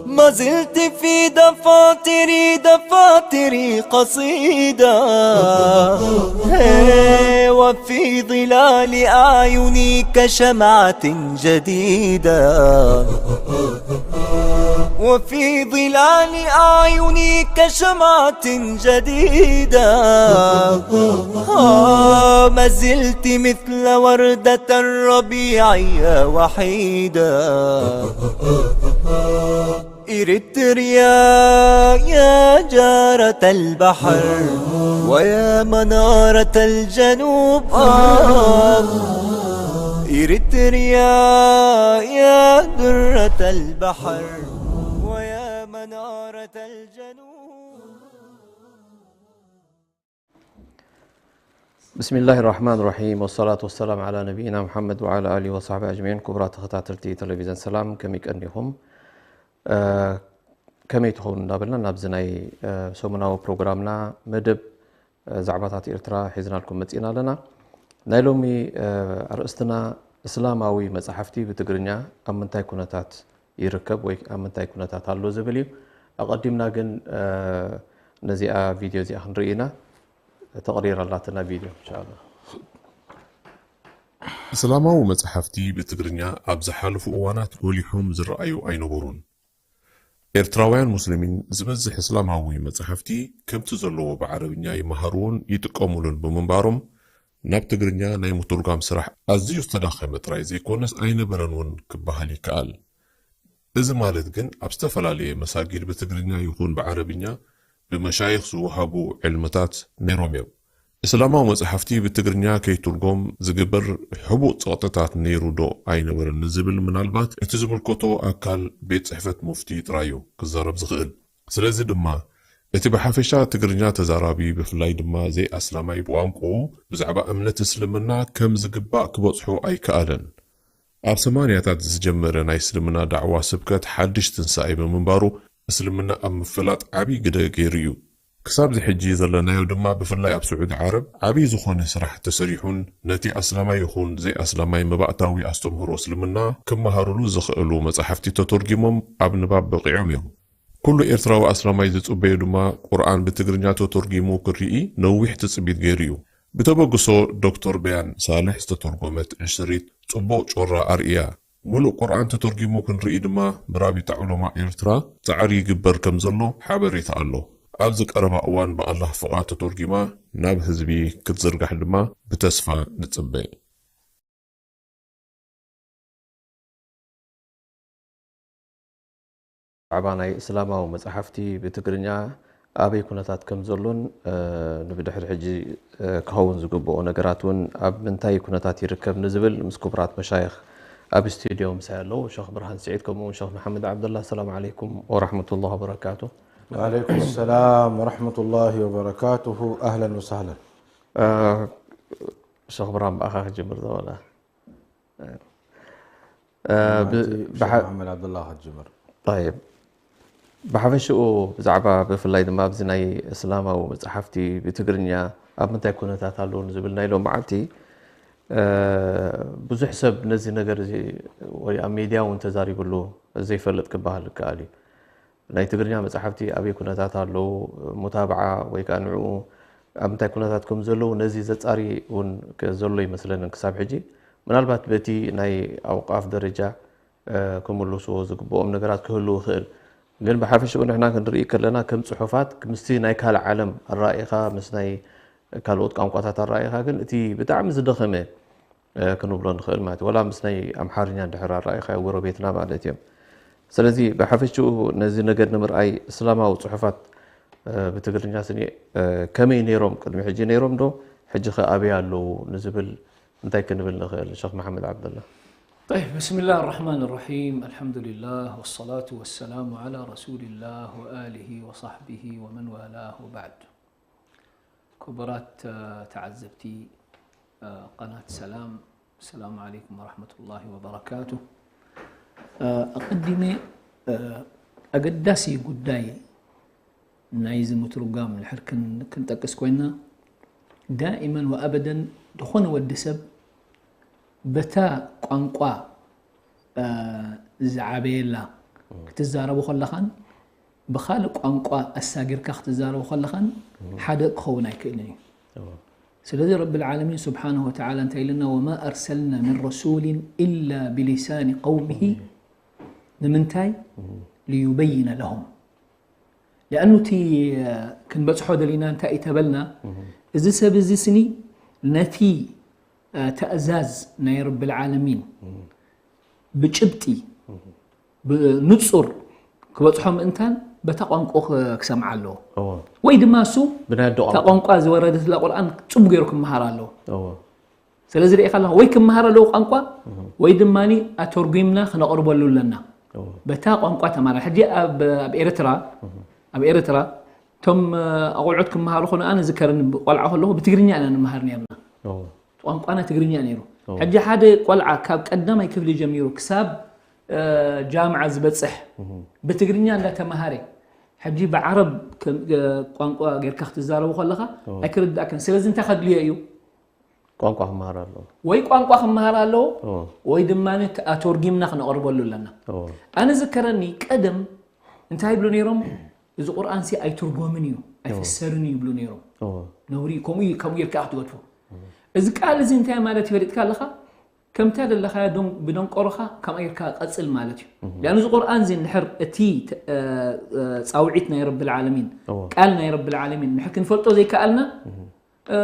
ما زلت في دفاتري، دفاتري قصيدة، هي، وفي ظلال أعيني كشمعة جديدة، وفي ظلال أعيني كشمعة جديدة. آه، ما زلت مثل وردة الربيع يا وحيدة. إريتريا يا جارة البحر، ويا منارة الجنوب، آه. إريتريا يا درة البحر، ويا منارة الجنوب. بسم الله الرحمن الرحيم، والصلاة والسلام على نبينا محمد وعلى آله وصحبه أجمعين. ክቡራት ተኸታተልቲ ቴሌቪዥን ሰላም፣ ከመይ ቀኒኹም? እ፣ ከመይ ትኸውን እንዳበልና ናብዚ ናይ፣ እ፣ ሰሙናዊ ፕሮግራምና መደብ፣ እ፣ ዛዕባታት ኤርትራ ሒዝናልኩም መጺእና ኣለና። ናይ ሎሚ፣ እ፣ ኣርእስትና እስላማዊ መጻሕፍቲ ብትግርኛ ኣብ ምንታይ ኩነታት ይርከብ ወይ ኣብ ምንታይ ኩነታት ኣሎ ዝብል እዩ። ኣቐዲምና ግን፣ እ፣ ነዚኣ ቪድዮ እዚኣ ክንርኢ ኢና። ተቕሪር ኣላትና ቪድዮ፣ ኢንሻኣላህ። እስላማዊ መጻሕፍቲ ብትግርኛ ኣብ ዝሓለፉ እዋናት ጎሊሖም ዝረኣዩ ኣይነበሩን። ኤርትራውያን ሙስሊሚን ዝበዝሕ እስላማዊ መጻሕፍቲ ከምቲ ዘለዎ ብዓረብኛ ይመሃርዎን ይጥቀሙሉን ብምንባሮም፣ ናብ ትግርኛ ናይ ምትርጓም ስራሕ ኣዝዩ ዝተዳኸመ ጥራይ ዘይኮነስ ኣይነበረን እውን ክበሃል ይከኣል። እዚ ማለት ግን ኣብ ዝተፈላለየ መሳጊድ ብትግርኛ ይኹን ብዓረብኛ ብመሻይኽ ዝወሃቡ ዕልምታት ነይሮም እዮም። እስላማዊ መጻሕፍቲ ብትግርኛ ከይትርጎም ዝግበር ሕቡእ ጸቕጥታት ነይሩ ዶ ኣይነበረን ንዝብል፣ ምናልባት እቲ ዝምልከቶ ኣካል ቤት ጽሕፈት ሙፍቲ ጥራይ እዩ ክዛረብ ዝኽእል። ስለዚ ድማ እቲ ብሓፈሻ ትግርኛ ተዛራቢ፣ ብፍላይ ድማ ዘይኣስላማይ ብቋንቋኡ ብዛዕባ እምነት እስልምና ከም ዝግባእ ክበጽሖ ኣይከኣለን። ኣብ ሰማንያታት ዝጀመረ ናይ እስልምና ዳዕዋ ስብከት ሓድሽ ትንሳኤ ብምንባሩ፣ እስልምና ኣብ ምፍላጥ ዓብዪ ግደ ገይሩ እዩ። ክሳብዚ ሕጂ ዘለናዮ ድማ ብፍላይ ኣብ ስዑዲ ዓረብ ዓብዪ ዝኾነ ስራሕ ተሰሪሑን ነቲ ኣስላማይ ይኹን ዘይኣስላማይ መባእታዊ ኣስተምህሮ እስልምና ክመሃሩሉ ዝኽእሉ መጻሕፍቲ ተተርጒሞም ኣብ ንባብ በቒዖም እዮም። ኩሉ ኤርትራዊ ኣስላማይ ዝጽበዮ ድማ ቁርኣን ብትግርኛ ተተርጒሙ ክርኢ ነዊሕ ትጽቢት ገይሩ እዩ። ብተበግሶ ዶክተር በያን ሳልሕ ዝተተርጎመት ዕሽሪት ጽቡቕ ጮራ ኣርእያ። ምሉእ ቁርኣን ተተርጒሙ ክንርኢ ድማ ብራቢጣ ዑለማ ኤርትራ ጻዕሪ ይግበር ከም ዘሎ ሓበሬታ ኣሎ። ኣብዚ ቀረባ እዋን ብኣላህ ፍቓድ ተተርጒማ ናብ ህዝቢ ክትዝርጋሕ ድማ ብተስፋ ንጽበ። ብዛዕባ ናይ እስላማዊ መጻሕፍቲ ብትግርኛ ኣበይ ኩነታት ከም ዘሎን፣ እ፣ ንብድሕሪ ሕጂ፣ እ፣ ክኸውን ዝግብኦ ነገራት እውን ኣብ ምንታይ ኩነታት ይርከብ ንዝብል ምስ ክቡራት መሻይኽ ኣብ ስቱድዮ ምሳይ ኣለዉ። ሸኽ ብርሃን ስዒድ ከምኡ እውን ሸኽ መሓመድ ዓብደላ። ሰላም ዓለይኩም ወራሕመቱላህ ወበረካቱ። وعليكم السلام ورحمة الله وبركاته. أهلا وسهلا. እ፣ ሸኽ ብርሃን ብኣኻ ክጅምር ዘበላ። እ፣ ብ-፣ ናቲ ብሓ-፣ ሸኽ መሓመድ ዓብደላ ክትጅምር። ጠይብ። ብሓፈሽኡ ብዛዕባ ብፍላይ ድማ ኣብዚ ናይ እስላማዊ መጽሓፍቲ ብትግርኛ ኣብ ምንታይ ኩነታት ኣለዉ ንዝብል ናይ ሎም መዓልቲ፣ እ፣ ብዙሕ ሰብ ነዚ ነገር እዚ ወይ ኣብ ሜድያ እውን ተዛሪብሉ ዘይፈልጥ ክበሃል ይከኣል እዩ። ናይ ትግርኛ መጻሕፍቲ ኣበይ ኩነታት ኣለዉ፣ ሙታብዓ ወይ ከኣ ንዕኡ ኣብ ምንታይ ኩነታት ከም ዘለዉ ነዚ ዘጻሪ እውን ከ-፣ ዘሎ ይመስለንን ክሳብ ሕጂ። ምናልባት በቲ ናይ ኣውቃፍ ደረጃ፣ እ፣ ክምልስዎ ዝግብኦም ነገራት ክህልዉ ይኽእል። ግን ብሓፈሽኡ ንሕና ክንርኢ ከለና ከም ጽሑፋት ምስቲ ናይ ካልእ ዓለም ኣረኣኢኻ፣ ምስ ናይ ካልኦት ቋንቋታት ኣረኣኢኻ ግን እቲ ብጣዕሚ ዝደኸመ እ፣ ክንብሎ ንኽእል ማለት እዩ። ወላ ምስ ናይ ኣምሓርኛ እንድሕር ኣረኣኢኻዮ ጎረቤትና ማለት እዮም። ስለዚ ብሓፈሽኡ ነዚ ነገር ንምርኣይ እስላማዊ ጽሑፋት፣ እ፣ ብትግርኛ ስኒ፣ እ፣ ከመይ ነይሮም? ቅድሚ ሕጂ ነይሮም ዶ? ሕጂ ኸ ኣበይ ኣለዉ ንዝብል እንታይ ክንብል ንኽእል? ሸኽ መሓመድ ዓብደላ። طيب، بسم الله الرحمن الرحيم. الحمد لله والصلاة والسلام على رسول الله وآله وصحبه ومن والاه وبعد. ክቡራት፣ እ፣ ተዓዘብቲ፣ እ፣ ቀናት ሰላም፣ ሰላም ዓለይኩም ወረሕመቱላሂ ወበረካቱ። እ፣ ኣቐዲመ፣ እ፣ ኣገዳሲ ጉዳይ ናይዚ ምትርጓም እንድሕር ክን-፣ ክንጠቅስ ኮይና፣ ዳኢመን ወኣበደን ዝኾነ ወዲ ሰብ በታ ቋንቋ፣ እ፣ ዝዓበየላ ክትዛረቦ ከለኻን ብኻልእ ቋንቋ ኣሳጊርካ ክትዛረቦ ከለኻን ሓደ ክኸውን ኣይክእልን እዩ። እዎ። ስለዚ ረብል ዓለሚን ስብሓነሁ ወተዓላ እንታይ ኢልና? "ወማ ኣርሰልና ሚን ረሱሊን ኢላ ብሊሳኒ ቀውሚሂ"። ንምንታይ? "ሊዩበይነ ለሁም"። ሊኣኑ እቲ፣ እ፣ ክንበጽሖ ደሊና እንታይ እዩ ተበልና? እዚ ሰብ እዚ ስኒ ነቲ፣ እ፣ ተእዛዝ ናይ ረብል ዓለሚን ብጭብጢ፣ ብንጹር ክበጽሖ ምእንታን በታ ቋንቋ ክ-፣ ክሰምዓ ኣለዎ። እዎ። ወይ ድማ እሱ ብናይ ኣዶ እታ ቋንቋ። ቋንቋ ዝወረደትላ ቁርኣን ጽቡቅ ገይሩ ክመሃር ኣለዎ። እዎ። ስለዚ ርኢኻ ኣለኻ፣ ወይ ክመሃር ኣለዎ ቋንቋ፣ ወይ ድማ ኣተርጒምና ክነቕርበሉ ኣለና። እዎ። በታ ቋንቋ ተማራ። ሕጂ ኣብ፣ ኣብ ኤርትራ፣ ኣብ ኤርትራ እቶም፣ እ፣ ኣቆልዑት ክመሃሩ ኾነ፣ ኣነ ዝከረኒ ቆልዓ ከለኹ ብትግርኛ ኢና ንመሃር ነርና። እዎ። ቋንቋና ትግርኛ ነይሩ። እዎ። ሕጂ ሓደ ቆልዓ ካብ ቀዳማይ ክፍሊ ጀሚሩ ክሳብ፣ እ፣ ጃምዓ ዝበጽሕ ብትግርኛ እንዳተማሃረ፣ ሕጂ ብዓረብ ከም፣ እ፣ ቋንቋ ጌርካ ክትዛረቡ ከለኻ እዎ። ኣይክርድኣክን። ስለዚ እንታይ ከድልዮ እዩ? ቋንቋ ክመሃር ኣለዎ። ወይ ቋንቋ ክመሃር ኣለዎ፣ እዎ። ወይ ድማ ኣተርጒምና ክነቕርበሉ ኣለና። እዎ። ኣነ ዝከረኒ ቀደም እንታይ ይብሉ ነይሮም? "እዚ ቁርኣንሲ ኣይትርጎምን እዩ፣ ኣይፍሰርን እዩ" ይብሉ ነይሮም። እዎ። ነውሪ እዩ፣ ከምኡ እዩ፣ ከምኡ ጌርካ ክትገድፎ። እዚ ቃል እዚ እንታይ ማለት ይፈልጥካ ኣለኻ? ከምታ ዘለኻዮ ዶን-፣ ብደንቆሮኻ ከምኣ ጌርካ ቀጽል ማለት እዩ። ሊኣኑ እዚ ቁርኣን እዚ እንድሕር እቲ ተ-፣ እ፣ እ፣ ጻውዒት ናይ ረብል ዓለሚን፣ እዎ። ቃል ናይ ረብል ዓለሚን እንድሕር ክንፈልጦ ዘይከኣልና፣ እ፣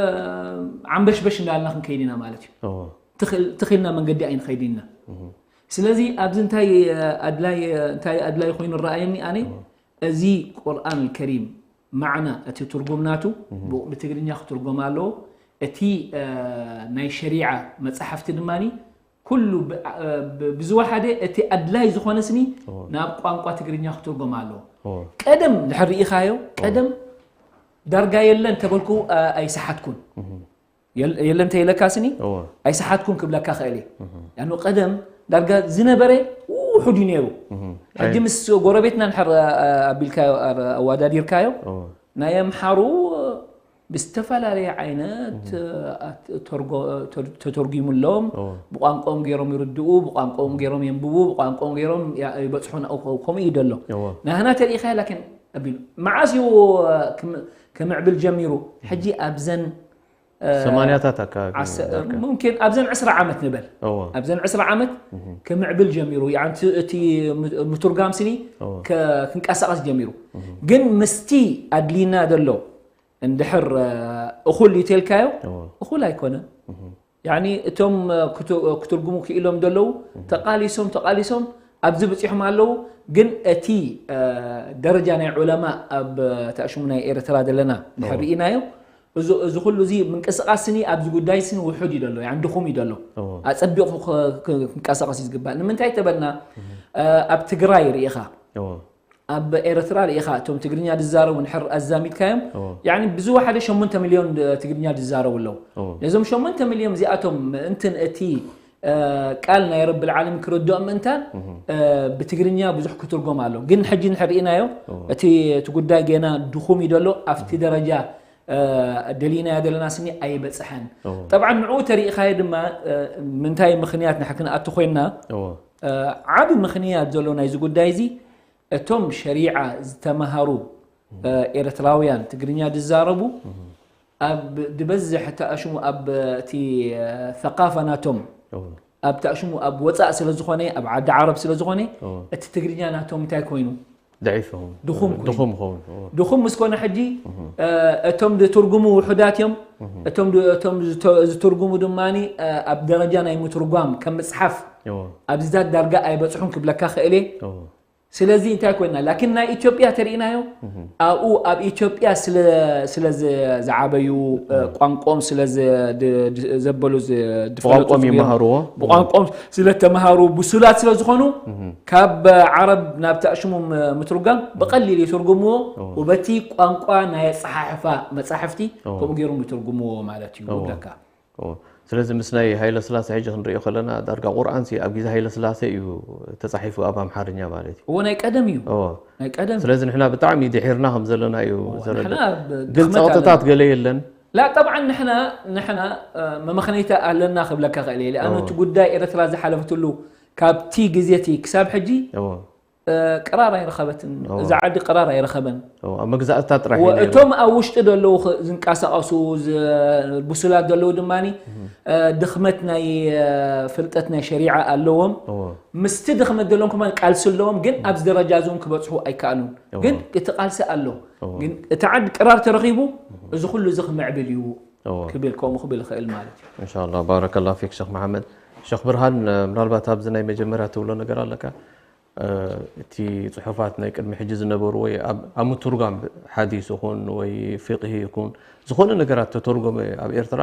ዓምበሽበሽ እንዳልና ክንከይድ ኢና ማለት እዩ። እዎ። ትኽል-፣ ትኽልና መንገዲ ኣይንኸይድ ኢና። ስለዚ ኣብዚ እንታይ፣ እ፣ ኣድላይ፣ እ፣ እንታይ ኣድላይ ኮይኑ ረኣየኒ ኣነ፣ እዚ ቁርኣን ከሪም ማዕና እቲ ትርጉም ናቱ ብ-፣ ብትግርኛ ክትርጎም ኣለዎ። እቲ፣ እ፣ ናይ ሸሪዓ መጻሕፍቲ ድማኒ ኩሉ ብ-፣ እ፣ ብ-፣ ብዝወሓደ እቲ ኣድላይ ዝኾነ ስኒ እዎ። ናብ ቋንቋ ትግርኛ ክትርጎም ኣለዎ። እዎ። ቀደም ድሕር ርኢኻዮ፣ ቀደም ዳርጋ የለን ተበልኩ፣ እ፣ ኣይሰሓትኩን። የል-፣ የለን ተይለካ ስኒ እዎ። ኣይሰሓትኩን ክብለካ ክእል እየ። ያኑ ቀደም ዳርጋ ዝነበረ ውሑድ እዩ ነይሩ። ሕጂ ኣይ- ምስ ጎረቤትና እንድሕር፣ እ፣ ኣቢልካዮ፣ እ፣ ኣወዳዲርካዮ፣ እዎ። ናይ ኣምሓሩ ብዝተፈላለየ ዓይነት፣ እ፣ ኣት-፣ ተርጎ-፣ ተር-፣ ተተርጒሙሎም፣ እዎ። ብቋንቋኦም ገይሮም ይርድኡ፣ ብቋንቋኦም ገይሮም የንብቡ፣ ብቋንቋኦም ገይሮም ያ-፣ ይበጽሑ፣ ና-፣ ከምኡ እዩ ደሎ። እዎ። ናህና ተሪኢኻዮ፣ ላኪን ኣቢሉ። መዓስ እዩ፣ እ፣ ክም-፣ ክምዕብል ጀሚሩ? ሕጂ ኣብዘን፣ እ፣ ሰማንያታት ኣካባቢ ዓሰ-፣ ዳርጋ። ሙምኪን ኣብዘን ዕስራ ዓመት ንበል። እዎ። ኣብዘን ዕስራ ዓመት ክምዕብል ጀሚሩ። ያዕንቲ እቲ ም-፣ ምቱርጋም ስኒ እዎ። ከ-፣ ክንቀሳቐስ ጀሚሩ። ግን ምስቲ ኣድሊና ደሎ እንድሕር፣ እ፣ እኹል እዩ ተልካዮ፣ እዎ። እኹል ኣይኮነን። ያኒ እቶም፣ እ፣ ክቱ-፣ ክትርጉሙ ክኢሎም ደለዉ ተቓሊሶም፣ ተቓሊሶም ኣብዚ በጺሖም ኣለዉ። ግን እቲ፣ እ፣ ደረጃ ናይ ዑለማ ኣብ፣ እ፣ ተኣሽሙ ናይ ኤርትራ ዘለና እንድሕር እዎ። ርኢናዮ፣ እዚ፣ እዚ ኩሉ እዚ ምንቅስቓስ ስኒ ኣብዚ ጉዳይ ስኒ ውሑድ እዩ ደሎ፣ ያኒ ድኹም እዩ ደሎ። እዎ። ኣጸቢቑ ክ-፣ ክ-፣ ክንቀሳቐስ እዩ ዝግባእ። ንምንታይ ተበልና፣ እ፣ ኣብ ትግራይ ርኢኻ፣ እዎ። ኣብ ኤርትራ ርኢኻ፣ እቶም ትግርኛ ዝዛረቡ እንድሕር ኣዛሚድካዮም፣ እዎ። ያኒ ብዝወሓደ ሸሞንተ ሚልዮን ድ-፣ ትግርኛ ዝዛረቡ ኣለዉ። እዎ። ነዞም ሸሞንተ ሚልዮን እዚኣቶም ምእንትን እቲ፣ እ፣ ቃል ናይ ረብል ዓለሚን ክርድኦም ምእንታን፣ እ፣ ብትግርኛ ብዙሕ ክትርጎም ኣሎ። ግን ሕጂ እንድሕር ርኢናዮ፣ እዎ። እቲ፣ እቲ ጉዳይ ገና ድኹም እዩ ደሎ፣ ኣብቲ ደረጃ እ፣ ደሊናዮ ዘለና ስኒ ኣይበጽሐን። እዎ። ጠብዓን ንዕኡ ተሪኢኻዮ ድማ፣ እ፣ ምንታይ ምኽንያት ንሕ-፣ ክንኣቱ ኮይንና፣ እዎ። እ፣ ዓቢ ምኽንያት ዘሎ ናይዚ ጉዳይ እዚ፣ እቶም ሸሪዓ ዝተማሃሩ፣ እ፣ ኤርትራውያን ትግርኛ ዝዛረቡ፣ ኣብ ድበዝሕ ተኣሽሙ ኣብ እቲ፣ እ፣ ሰቃፋ ናቶም እዎ። ኣብ ተኣሽሙ ኣብ ወጻእ ስለ ዝኾነ፣ ኣብ ዓዲ ዓረብ ስለ ዝኾነ፣ እዎ። እቲ ትግርኛ ናቶም እንታይ ኮይኑ? ድዒፍ ይኸውን። ድኹም ኮይኑ። ድኹም ይኸውን፣ እዎ። ድኹም ምስ ኮነ ሕጂ፣ እ፣ እቶም ዝትርጉሙ ውሑዳት እዮም። እቶም ድ-፣ እቶም ዝተ-፣ ዝትርጉሙ ድማኒ፣ እ፣ ኣብ ደረጃ ናይ ምትርጓም ከም ምጽሓፍ እዎ። ኣብዚታት ዳርጋ ኣይበጽሑን ክብለካ ክእል እየ። እዎ። ስለዚ እንታይ ኮይና ላኪን ናይ ኢትዮጵያ ተርእናዮ ኣብኡ ኣብ ኢትዮጵያ ስለ ስለ ዝ- ዝዓበዩ እ፣ ቋንቋኦም ስለ ዝ- ድ- ድ- ዘበሉ ዝ- ድፈለጡ ብቋንቋኦም ዝብሉ ይመሃርዎ። ብቋንቋኦም ስለ ተመሃሩ ብሱላት ስለ ዝኾኑ ካብ ዓረብ ናብ ተእሽሙ ም- ምትርጓም ብቐሊል ይትርጉምዎ። ወበቲ ቋንቋ ናይ ኣፀሓሕፋ መፃሕፍቲ ከምኡ ገይሮም ይትርጉምዎ ማለት እዩ። ይብለካ። ኦ፣ ስለዚ ምስ ናይ ሃይለ ስላሴ ሕጂ ክንሪኦ ከለና ዳርጋ ቁርኣን ሲ ኣብ ግዜ ሃይለ ስላሴ እዩ ተጻሒፉ ኣብ ኣምሓርኛ ማለት እዩ። እዎ ናይ ቀደም እዩ። ኦ፣ ናይ ቀደም እዩ። ስለዚ ንሕና ብጣዕሚ ድሒርና ከም ዘለና እዩ ዘረድእ። ንሕና ብ- ግን ድኽመት ጸቕጥታት ኣለና። ገለ የለን። ላ ጠብዓን ንሕና ንሕና እ፣ መመኽነይታ ኣለና ክብለካ ክእል እየ። ኣነ እቲ ጉዳይ ኤርትራ ዝሓለፈትሉ ካብቲ ግዜ እቲ ክሳብ ሕጂ ኦ፣ እ፣ ቅራር ኣይረኸበትን። እዚ ዓዲ ቅራር ኣይረኸበን። ኦ፣ ኣብ መግዛእትታት ጥራሕ እዩ ነይሩ። እቶም ኣብ ውሽጢ ዘለዉ ኽ- ዝንቀሳቐሱ ዝ- ብሱላት ዘለዉ ድማ ድኽመት ናይ እ፣ ፍልጠት ናይ ሸሪዓ ኣለዎም። ኦ፣ ምስቲ ድኽመት ዘለዎም ከማን ቃልሲ ኣለዎም፣ ግን ኣብዚ ደረጃ እዚውን ክበፅሑ ኣይከኣሉን። ግን እቲ ቃልሲ ኣሎ። ግን እቲ ዓዲ ቅራር ተረኺቡ እዚ ኩሉ እዚ ክምዕብል እዩ ኦ። ክብል ከምኡ ክብል ይኽእል ማለት እዩ። እንሻላ ባረከላ ፊክ ሸክ መሓመድ። ሸክ ብርሃን፣ ምናልባት ኣብዚ ናይ መጀመርያ ትብሎ ነገር ኣለካ? እ፣ እቲ ጽሑፋት ናይ ቅድሚ ሕጂ ዝነበሩ ወይ ኣብ ኣብ ምትርጓም ሓዲስ ይኹን ወይ ፊቅሂ ይኹን ዝኾነ ነገራት ተተርጎመ ኣብ ኤርትራ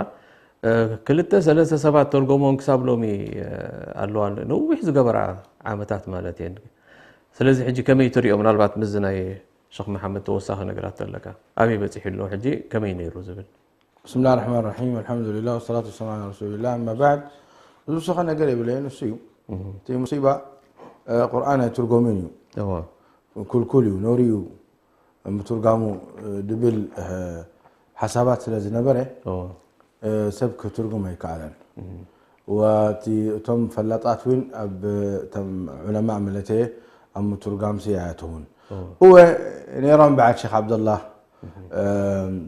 እ፣ ክልተ ሰለስተ ሰባት ተርጎሞን ክሳብ ሎሚ እ፣ ኣለዋ ነዊሕ ዝገበራ ዓመታት ማለት እየን። ስለዚ ሕጂ ከመይ ትሪኦ? ምናልባት ምስዚ ናይ ሸኽ መሓመድ ተወሳኺ ነገራት ኣለካ? ኣበይ በጺሑ ኣሎ? ሕጂ ከመይ ነይሩ ዝብል? بسم الله الرحمن الرحيم الحمد لله والصلاة والسلام على رسول الله أما بعد ብዙ ሰኸ ነገር የብለየን እሱ እዩ እቲ ሙሲባ እ፣ ቁርኣን ኣይትርጎምን እዩ እዎ። ኩልኩል እዩ ኖሪ እዩ ምትርጋሙ እ፣ ድብል እ፣ ሓሳባት ስለ ዝነበረ እዎ። እ፣ ሰብ ክትርጉም ኣይከኣለን ወቲ እቶም ፈላጣት እውን ኣብ እቶም ዑለማ መለተየ ኣብ ምትርጋምሲ ኣያተውን እወ ነይሮም በዓል ሸክ ዓብደላ እ፣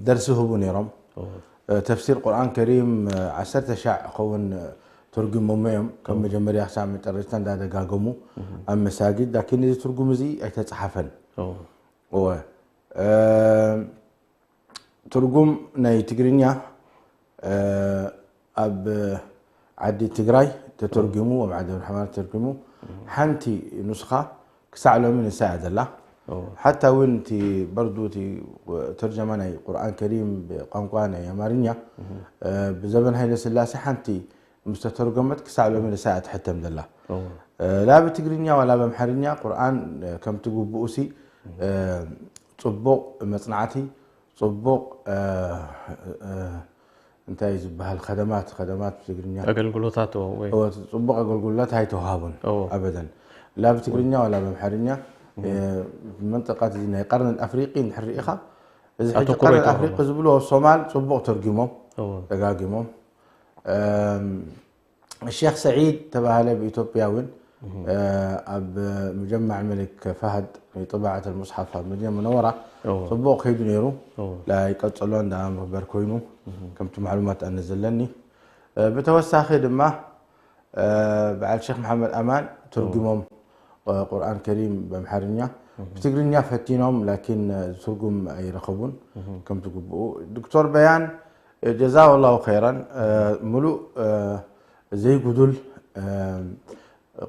ደርሲ ህቡ ነይሮም እ፣ ተፍሲር ቁርኣን ከሪም እ፣ ዓሰርተ ሻዕ ክኸውን እ፣ ተርጉሞሞ እዮም ካብ መጀመርያ ክሳብ መጨረሽታ እንዳደጋገሙ ኣብ መሳጊድ ላኪን እዚ ትርጉም እዚ ኣይተፀሓፈን እዎ። እወ እ፣ ትርጉም ናይ ትግርኛ እ፣ ኣብ ዓዲ ትግራይ ተተርጉሙ ኣብ ዓዲ ኣብርሓማር ተተርጉሙ ሓንቲ ኑስኻ ክሳዕ ሎሚ ንሳ እያ ዘላ ሓታ እውን እቲ በርዱ እቲ ተርጀማ ናይ ቁርኣን ከሪም ብቋንቋ ናይ ኣማርኛ እ፣ ብዘበን ሃይለ ስላሴ ሓንቲ ምስ ተተርጎመት ክሳዕ ሎሚ ንሳ እያ ትሕተም ዘላ እ፣ ላ ብትግርኛ ዋላ ብኣምሓርኛ ቁርኣን እ፣ ከምቲ ግቡኡ ሲ እ፣ ፅቡቕ መፅናዕቲ ፅቡቕ እ፣ እ፣ እንታይ እዩ ዝበሃል ከደማት ከደማት ብትግርኛ ኣገልግሎታት ወይ እወ፣ ፅቡቕ ኣገልግሎት ኣይተዋሃቡን እዎ። ኣበደን ላ ብትግርኛ ዋላ ብኣምሓርኛ እ፣ መንጠቃት እዚ ናይ ቀርኒ ኣፍሪቂ እንድሕር ርኢኻ እዚ ሕጂ ኣተኩሮ ቀርኒ ይገብሩ። ኣፍሪቂ ዝብልዎ ሶማል ፅቡቕ ተርጊሞም እዎ። ደጋጊሞም እም፣ ሸክ ሰዒድ ተባሃለ ብኢትዮጵያ እውን እ፣ ኣብ ሙጀማዕ መሊክ ፋህድ ጥባዓት ልሙስሓፍ ኣብ መዲና ሙነወራ እዎ። ፅቡቕ ከይዱ ነይሩ እዎ። ላይቀፀሎ እንዳ ምኽበር ኮይኑ ከምቲ ማዕሉማት ኣነ ዘለኒ እ፣ ብተወሳኺ ድማ እ፣ በዓል ሸክ መሓመድ ኣማን ተርጉሞም እ፣ ቁርኣን ከሪም በምሓርኛ ብትግርኛ ፈቲኖም ላኪን እ፣ ትርጉም ኣይረኸቡን ከምቲ ግብኡ ዶክተር በያን እ፣ ጀዛሁ ላሁ ኸይራን እ፣ ሙሉእ እ፣ ዘይጉዱል እ፣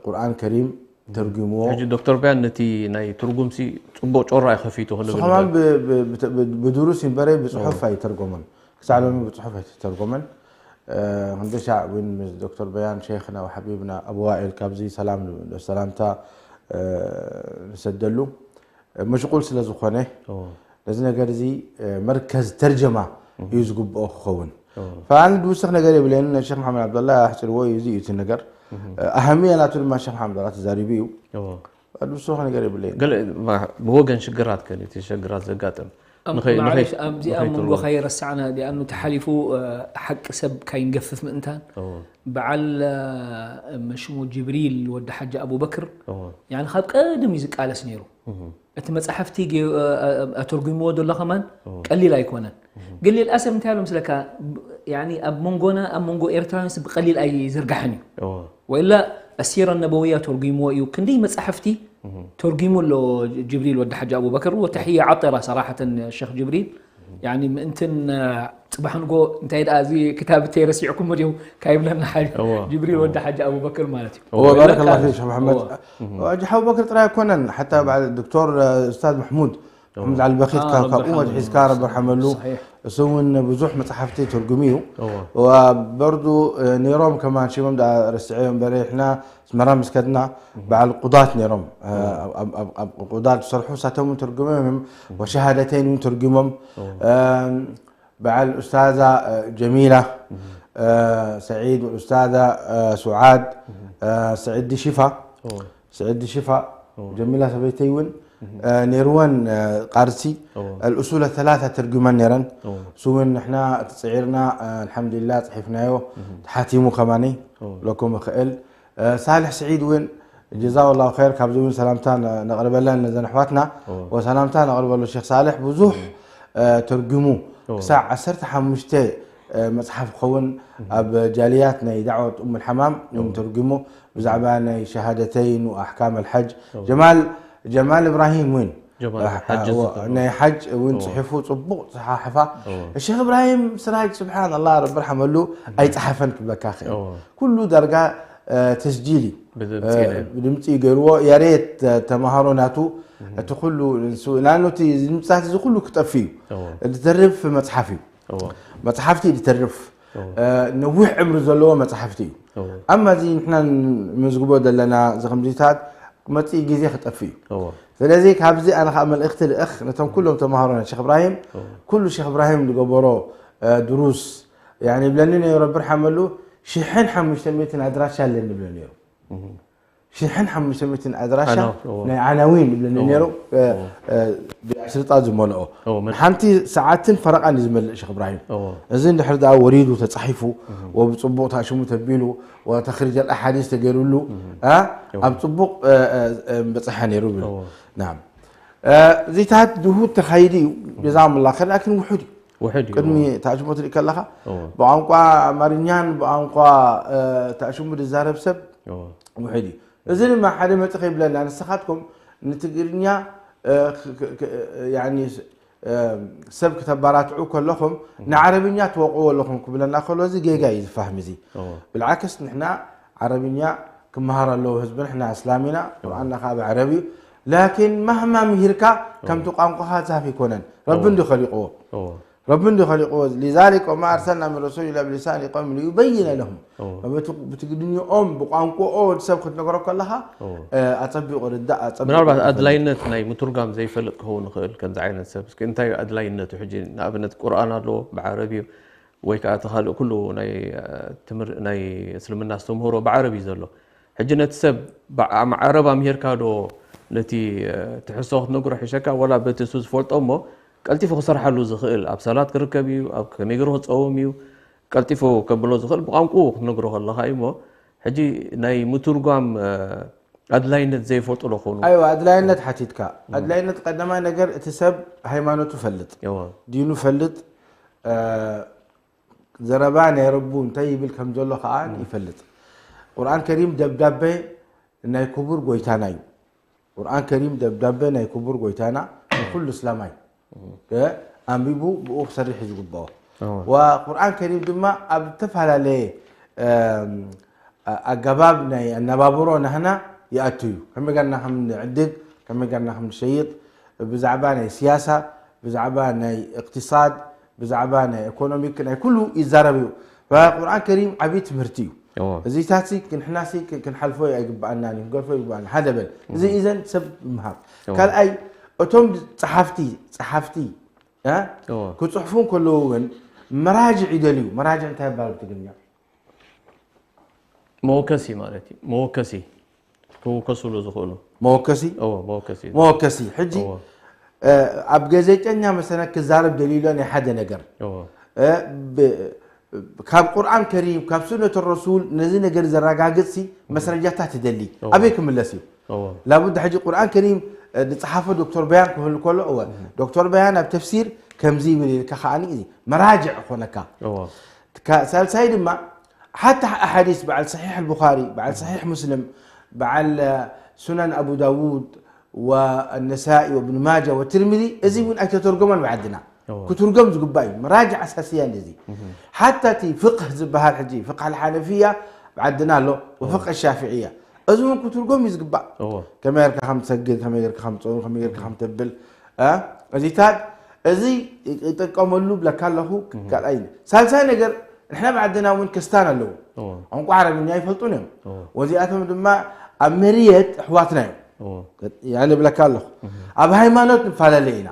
ቁርኣን ከሪም ተርጉምዎ ሕጂ ዶክተር ቢያን ነቲ ናይ ትርጉምሲ ጽቡቕ ጮራ እዩ ከፊቱ ክብል ንሱ ከማን ብ- ብ- ብ- ብ- ብድሩስ ይንበረ ብፅሑፍ ኣይተርጎመን ክሳዕ ሎሚ ብፅሑፍ ኣይተተርጎመን እ፣ ክንደሻዕ እውን ምስ ዶክተር በያን ሸይኽና ወሓቢብና ኣቡ ዋኤል ካብዚ ሰላም ን- ሰላምታ እ፣ ንሰደሉ እ፣ መሽቁል ስለ ዝኾነ ነዚ ነገር እዚ እ፣ መርከዝ ተርጀማ እዩ ዝግብኦ ክኸውን ፈኣን ዝውስኽ ነገር የብለይን ሸክ መሓመድ ዓብደላ ኣሕፅርዎ እዩ እዚ እዩ እቲ ነገር እ፣ ኣህምያ ናቱ ድማ ሸክ መሓመድ ዓብደላ ተዛሪቡ እዩ ዝውስኽ ነገር የብለይን ገለ ማ- ብወገን ሽግራት ከ እቲ ሽግራት ዘጋጥም ንኸይ- ንኸይ- ማዕለሽ ኣብዚኣ ንኸይ መንጎ ትርጉም። ከይረሳዕና ሊኣኑ ተሓሊፉ እ፣ ሓቂ ሰብ ካይንገፍፍ ምእንታን እዎ፣ በዓል እ፣ መሽሙ ጅብሪል ወዲ ሓጂ ኣቡበክር እዎ፣ ያኒ ካብ ቀደም እዩ ዝቃለስ ነይሩ እቲ መፅሓፍቲ ገ- እ፣ እ፣ ኣተርጉምዎ ዘሎ ከማን ቀሊል ኣይኮነን ግን ልልኣሰብ እንታይ ኣሎ ምስለካ ብ- ያኒ ኣብ መንጎና ኣብ መንጎ ኤርትራውያን ስ ብቀሊል ኣይዝርጋሕን እዩ እዎ፣ ወላ ኣሲራ ነበውያ ተርጉምዎ እዩ ክንደይ መፅሓፍቲ ተርጉሙ ኣሎ ጅብሪል ወዲ ሓጂ ኣቡበክር ወተሕየ ዓጠራ ሰራሕተን ሸክ ጅብሪል ያኒ ምእንትን ጽባሕ ንጎ እንታይ ደኣ እዚ ክታብ እተይ ረሲዕኩሞ ድዩ ካይብለና ሓጅ እዎ። ጅብሪል ወዲ ሓጅ ኣቡበክር ማለት እዩ። እዎ ወላ ባረከላ ካልእ- ፊክ ሸኽ መሓመድ እዎ። ሕጂ ሓቡበክር ጥራይ ኣይኮነን ሓታ በዓል ዶክተር ኡስታዝ መሕሙድ መሕሙድ ዓልበኺት ኣዎ፣ ካብ ረቢ ካብኡ ይርሓሞ። መትሒዝካ ረቢ ይርሓመሉ ሰሒሕ። እሱ እውን ብዙሕ መፅሓፍቲ ተርጉሙ እዩ እዎ። ወበርዱ ነይሮም ከማን ሽሞም ደኣ ረስዐዮ እምበረ ሕና ኣስመራ ምስ ከድና በዓል ቁዳት ነይሮም ኣብ- ኣብ- ኣብ- ኣብ ቁዳት ዝሰርሑ እሳቶም እውን ተርጉሞም እዮም ወሸሃደተይን እውን ተርጉሞም እም፣ በዓል ኡስታዛ እ፣ ጀሚላ እ፣ ሰዒድ ኡስታዛ እ፣ ሱዓድ እ፣ ሰዒድ ሽፋ እዎ። ስዕዲ ሽፋ ጀሚላ ሰበይተይ እውን ነይርወን ቃርሲ እዎ። الأصول الثلاثة ተርጉመን ነይረን እዎ። እሱ እውን ንሕና እቲ ፅዒርና ኣልሓምዱሊላ ፅሒፍናዮ ተሓቲሙ ከማኒ እዎ። ለኩም ይኽእል ሳልሕ ስዒድ እውን ጀዛሁ ላሁ ኸይር ካብዚ እውን ሰላምታ ነቕርበለን ነዘን ኣሕዋትና እዎ። ወሰላምታ ነቕርበሉ ሼክ ሳልሕ ብዙሕ ተርጉሙ እዎ። ክሳዕ ዓሰርተ ሓሙሽተ መፅሓፍ ክኸውን ኣብ ጃልያት ናይ ዳዕወት ኡም ልሓማም እውን ተርጉሙ ብዛዕባ ናይ ሸሃደተይን ወኣሕካም ኣልሓጅ ጀማል ጀማል እብራሂም እውን ጀማል ኣሕ- ሓጅ እዎ፣ ዝገብሮ። ናይ ሓጅ እውን እዎ። ፅሒፉ ፅቡቕ ፀሓሕፋ እዎ። ሸክ እብራሂም ስራጅ ስብሓን ኣላ ረቢ ርሓመሉ ኣይፀሓፈን ክብለካ ክእል እዎ። ኩሉ ዳርጋ እ፣ ተስጂል እዩ ብድምፂ እ፣ ናይ- ብድምፂ ገይርዎ ያሬት ተ- ተምሃሮ ናቱ እቲ ኩሉ ንሱ ናኑ እቲ ድምፅታት እዚ ኩሉ ክጠፍ እዩ እዎ። ዝተርፍ መፅሓፍ እዩ እዎ። መፅሓፍቲ እዩ ዝተርፍ እዎ። እ፣ ነዊሕ ዕምሪ ዘለዎ መፅሓፍቲ እዩ እዎ። ኣማ እዚ ንሕና ንመዝግቦ ዘለና እዚ ከምዚታት መፅእ ግዜ ክጠፍ እዩ እዎ። ስለዚ ካብዚ ኣነ ከዓ መልእክቲ ልእኽ ነቶም ኩሎም ተምሃሮ ናይ ሸክ እብራሂም ኩሉ ሸክ እብራሂም ዝገበሮ እ፣ ድሩስ ያኒ ብለኒ ነይ ረቢ ርሓመሉ ሽሕን ሓሙሽተ ሚእትን ኣድራሻ ኣለኒ ብለ ነይሩ ሽሕን ሓሙሽተ ሚእትን ኣድራሻ ዓናው፣ እዎ። ናይ ዓናዊን ይብለኒ እዎ። ነይሩ እ፣ እዎ። እ፣ ብኣሽርጣ ዝመልኦ እዎ፣ መን- ሓንቲ ሰዓትን ፈረቓን እዩ ዝመልእ ሸክ እብራሂም እዎ። እዚ እንድሕር ደኣ ወሪዱ ተፃሒፉ ወብፅቡቕ ታሽሙ ተቢሉ ወተኽሪጀ ኣሓዲስ ተገይሩሉ እ፣ ኣብ ፅቡቕ እ፣ እ፣ እ፣ በፅሐ ነይሩ ይብል እዎ። ናም እ፣ እዚታት ድሁድ ተኻይዲ እዩ ጀዛሙላ ከ ላኪን ውሑድ እዩ ውሕድ እዩ ቅድሚ ታሽሞ ትርኢ ከለኻ እዎ። ብቋንቋ ኣማርኛን ብቋንቋ እ፣ ታሽሙ ዝዛረብ ሰብ እዎ። ውሕድ እዩ እዚ ድማ ሓደ መፅእ ከይብለና ንስኻትኩም ንትግርኛ እ፣ ክ- ክ- ክ- ያኒ ስ- እ፣ ሰብ ክተባራትዑ ከለኹም ንዓረብኛ ትወቕዎ ኣለኹም ክብለና ከሎ እዚ ጌጋ እዩ ዝፋህም እዚ እዎ። ብልዓክስ ንሕና ዓረብኛ ክመሃር ኣለዎ ህዝቢ ንሕና እስላም ኢና ቁርኣንና ከዓ ብዓረብ እዩ ላኪን ማህማ ምሂርካ ከምቲ ቋንቋኻ ዛፍ ይኮነን ረቢ እንዲ ኸሊቕዎ እዎ። ረቢ እንዲ ኸሊቕዎ ሊዛሊክ ወማ ኣርሰልና ምን ረሱል ኢላ ብሊሳን ቀውም ሊዩበይነ ለሁም እዎ። በቲ- ብትግርኛኦም ብቋንቋኦ ወዲ ሰብ ክትነግሮ ከለኻ እዎ። እ፣ ኣፀቢቑ ርዳእ ኣፀቢቑ ምናልባት ይፈልጥ። ኣድላይነት ናይ ምትርጓም ዘይፈልጥ ክኸውን ይኽእል ከምዚ ዓይነት ሰብ እስኪ እንታይ እዩ ኣድላይነቱ ሕጂ ንኣብነት ቁርኣን ኣለዎ ብዓረብ እዩ ወይ ከዓ እቲ ካልእ ኩሉ ናይ እ፣ ትምህር ናይ እስልምና ዝተምህሮ ብዓረብ እዩ ዘሎ ሕጂ ነቲ ሰብ ብዓ- ዓረብ ኣምሂርካ ዶ ነቲ እ፣ ትሕዝቶ ክትነግሮ ሕሸካ ወላ በቲ እሱ ዝፈልጦ እሞ ቀልጢፉ ክሰርሓሉ ዝኽእል ኣብ ሰላት ክርከብ እዩ ኣብ ከመይ ገይሩ ክፀውም እዩ ቀልጢፉ ከብሎ ዝኽእል ብቋንቁ ክትነግሮ ከለኻ እዩ እሞ ሕጂ ናይ ምትርጓም እ፣ ኣድላይነት ዘይፈልጡ ዶ ክኾኑ ኣይዋ ኣድላይነት ሓቲትካ ኣድላይነት ቀዳማይ ነገር እቲ ሰብ ሃይማኖቱ ፈልጥ እዎ። ዲኑ ፈልጥ እ፣ ዘረባ ናይ ረቡ እንታይ ይብል ከም ዘሎ ከዓ ይፈልጥ ቁርኣን ከሪም ደብዳቤ ናይ ክቡር ጎይታና እዩ ቁርኣን ከሪም ደብዳቤ ናይ ክቡር ጎይታና ንኩሉ እስላማይ እ፣ ኣንቢቡ ብኡ ክሰርሕ እዩ ዝግብኦ እዎ። ወቁርኣን ከሪም ድማ ኣብ ዝተፈላለየ እም፣ ኣ- ኣገባብ ናይ ኣነባብሮ ናህና ይኣቱ እዩ ከመይ ገርና ከም ንዕድግ ከመይ ገርና ከም ንሸይጥ ብዛዕባ ናይ ስያሳ ብዛዕባ ናይ እቅትሳድ ብዛዕባ ናይ ኢኮኖሚክ ናይ ኩሉ ይዛረብ እዩ ቁርኣን ከሪም ዓብዪ ትምህርቲ እዩ እዎ። እዚታት ንሕና ክንሓልፎ ኣይግብኣና ክንገርፎ ይግብኣና ሓደ በል እዚ ኢዘን ሰብ ምሃብ ካልኣይ እቶም ፀሓፍቲ ፀሓፍቲ እ? እዎ። ክፅሕፉ ከለዉ እውን መራጅዕ ይደልዩ መራጅዕ እንታይ ይባል ብትግርኛ መወከሲ ማለት እዩ መወከሲ ክውከስሉ ዝኽእሉ መወከሲ እዎ መወከሲ መወከሲ ሕጂ እዎ። እ፣ ኣብ ገዜጨኛ መሰለ ክዛረብ ደልዩሎ ናይ ሓደ ነገር እዎ። እ፣ ብ- ካብ ቁርኣን ከሪም ካብ ሱነት ረሱል ነዚ ነገር ዘረጋግፅሲ መስረጃታት ይደሊ ኣበይ ክምለስ እዩ እዎ። ላቡድ ሕጂ ቁርኣን ከሪም እ፣ ዝፀሓፎ ዶክተር በያን ክህል ከሎ እወ ዶክተር በያን ኣብ ተፍሲር ከምዚ ይብል ኢልካ ከዓኒ እዚ መራጅዕ ኮነካ እዎ። ካ- ሳልሳይ ድማ ሓታ ኣሓዲስ በዓል ሰሒሕ ኣልቡኻሪ በዓል ሰሒሕ ሙስልም በዓል እ፣ ሱነን ኣቡ ዳውድ ወነሳኢ ወብን ማጃ ወትርሚዚ እዚ እውን ኣይተተርጎመን ብዓድና ክትርጎም ዝግባእ እዩ። መራጅዕ ኣሳስያ እንደዚ ሓታ እቲ ፍቅህ ዝበሃል ሕጂ ፍቅህ ሓነፍያ ብዓድና ኣሎ ወፍቅህ ሻፍዕያ እዚ እውን ክትርጎም እዩ ዝግባእ። ከመይ ጌርካ ከም ትሰግድ ከመይ ጌርካ ከም ትፀውም ከመይ ጌርካ ከም ተብል እዚታት እዚ ይጥቀመሉ ብለካ ኣለኹ። ካልኣይ ሳልሳይ ነገር ንሕና ብዓድና እውን ክስታን ኣለዉ ቋንቋ ዓረብኛ ይፈልጡን እዮም። ወዚኣቶም ድማ ኣብ መርየት ኣሕዋትና እዮም ያኒ ብለካ ኣለኹ። ኣብ ሃይማኖት ንፈላለ ኢና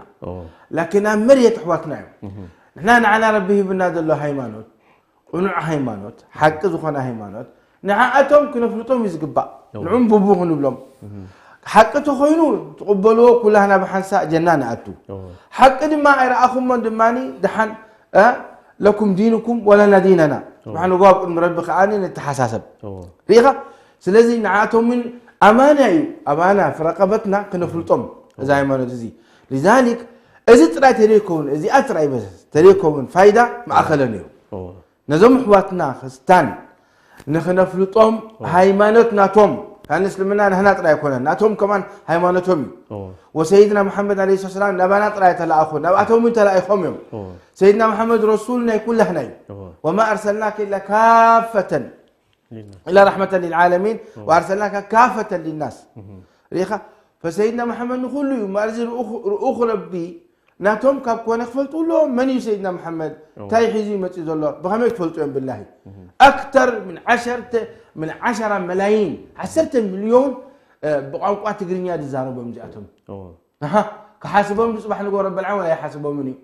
ላኪን ኣብ መርየት ኣሕዋትና እዮም። ንሕና ንዓና ረቢ ሂብና ዘሎ ሃይማኖት ቅኑዕ ሃይማኖት ሓቂ ዝኾነ ሃይማኖት ንዓኣቶም ክነፍልጦም እዩ ዝግባእ። ንዑም ቡቡ ክንብሎም ሓቂ ተኾይኑ ትቕበልዎ ኩላህና ብሓንሳእ ጀና ንኣቱ። ሓቂ ድማ ኣይረኣኹሞን ድማ ደሓን ለኩም ዲንኩም ወለና ዲነና ንሕና ንጎ ኣብ ቅድሚ ረቢ ከኣ ንተሓሳሰብ ርኢኻ። ስለዚ ንዓኣቶም ውን ኣማና እዩ ኣማና ፍረቀበትና ክነፍልጦም እዚ ሃይማኖት እዚ ሊዛሊክ እዚ ጥራይ ተደይከውን እዚኣ ጥራይ በስ ተደይከውን ፋይዳ ማእኸለ ነይሩ። ነዞም ኣሕዋትና ክስታን ንኽነፍልጦም ሃይማኖት ናቶም ካን እስልምና ናህና ጥራይ ኣይኮነን ናቶም ከማን ሃይማኖቶም እዩ። ወሰይድና መሓመድ ለ ሰላም ናባና ጥራይ ተለኣኹ ናብኣቶም እውን ተላኢኾም እዮም። ሰይድና መሓመድ ረሱል ናይ ኩላህና እዩ። ወማ ኣርሰልናከ ኢላ ካፈተን ኢላ ረሕመተን ልልዓለሚን ወኣርሰልናካ ካፈተን ሊናስ ርኢኻ። ፈሰይድና መሓመድ ንኩሉ እዩ ማርዚ ርኡኽ ረቢ ናቶም ካብ ኮነ ክፈልጡ ኣለዎም። መን እዩ ሰይድና መሓመድ? እንታይ ሒዙ ይመፅእ ዘሎ? ብኸመይ ክፈልጡ እዮም? ብላሂ ኣክተር ምን ዓሸርተ ምን ዓሸራ መላይን ዓሰርተ ሚልዮን ብቋንቋ ትግርኛ ዝዛረቦም እዚኣቶም። ኣሃ፣ ክሓስቦም ድዩ? ጽባሕ ንግሆ ረቢ ኣልዓለሚን ኣይሓስቦምን እዩ።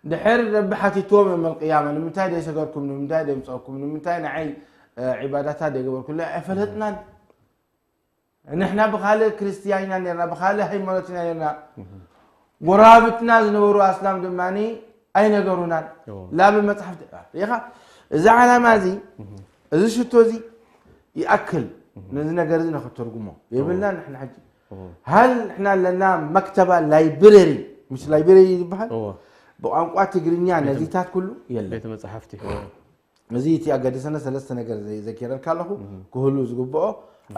ድሕር ረቢ ሓቲትዎም የውመል ቅያማ፣ ንምንታይ ደይሰገድኩም? ንምንታይ ደይምጸእኩም? ንምንታይ ንዓይ ዒባዳታት ደይገበርኩ? ኣይፈለጥናን። ንሕና ብኻልእ ክርስትያን ኢና ነርና፣ ብኻልእ ሃይማኖት ኢና ነርና። ጎረባብትና ዝነበሩ ኣስላም ድማ ኣይነገሩናን። ላ ብመጽሓፍ ኢኻ። እዚ ዓላማ እዚ፣ እዚ ሽቶ እዚ ይኣክል ነዚ ነገር እዚ ንኽትርጉሞ የብልና። ንሕና ሕጂ ሃል ንሕና ኣለና መክተባ ላይብረሪ፣ ምስ ላይብረሪ ዝበሃል ብቋንቋ ትግርኛ ነዚታት ኩሉ የለን። ቤተ መጽሓፍቲ። እዚ እቲ ኣገደሰና ሰለስተ ነገር ዘ-፣ ዘኪረልካ ኣለኹ ክህሉ ዝግብኦ።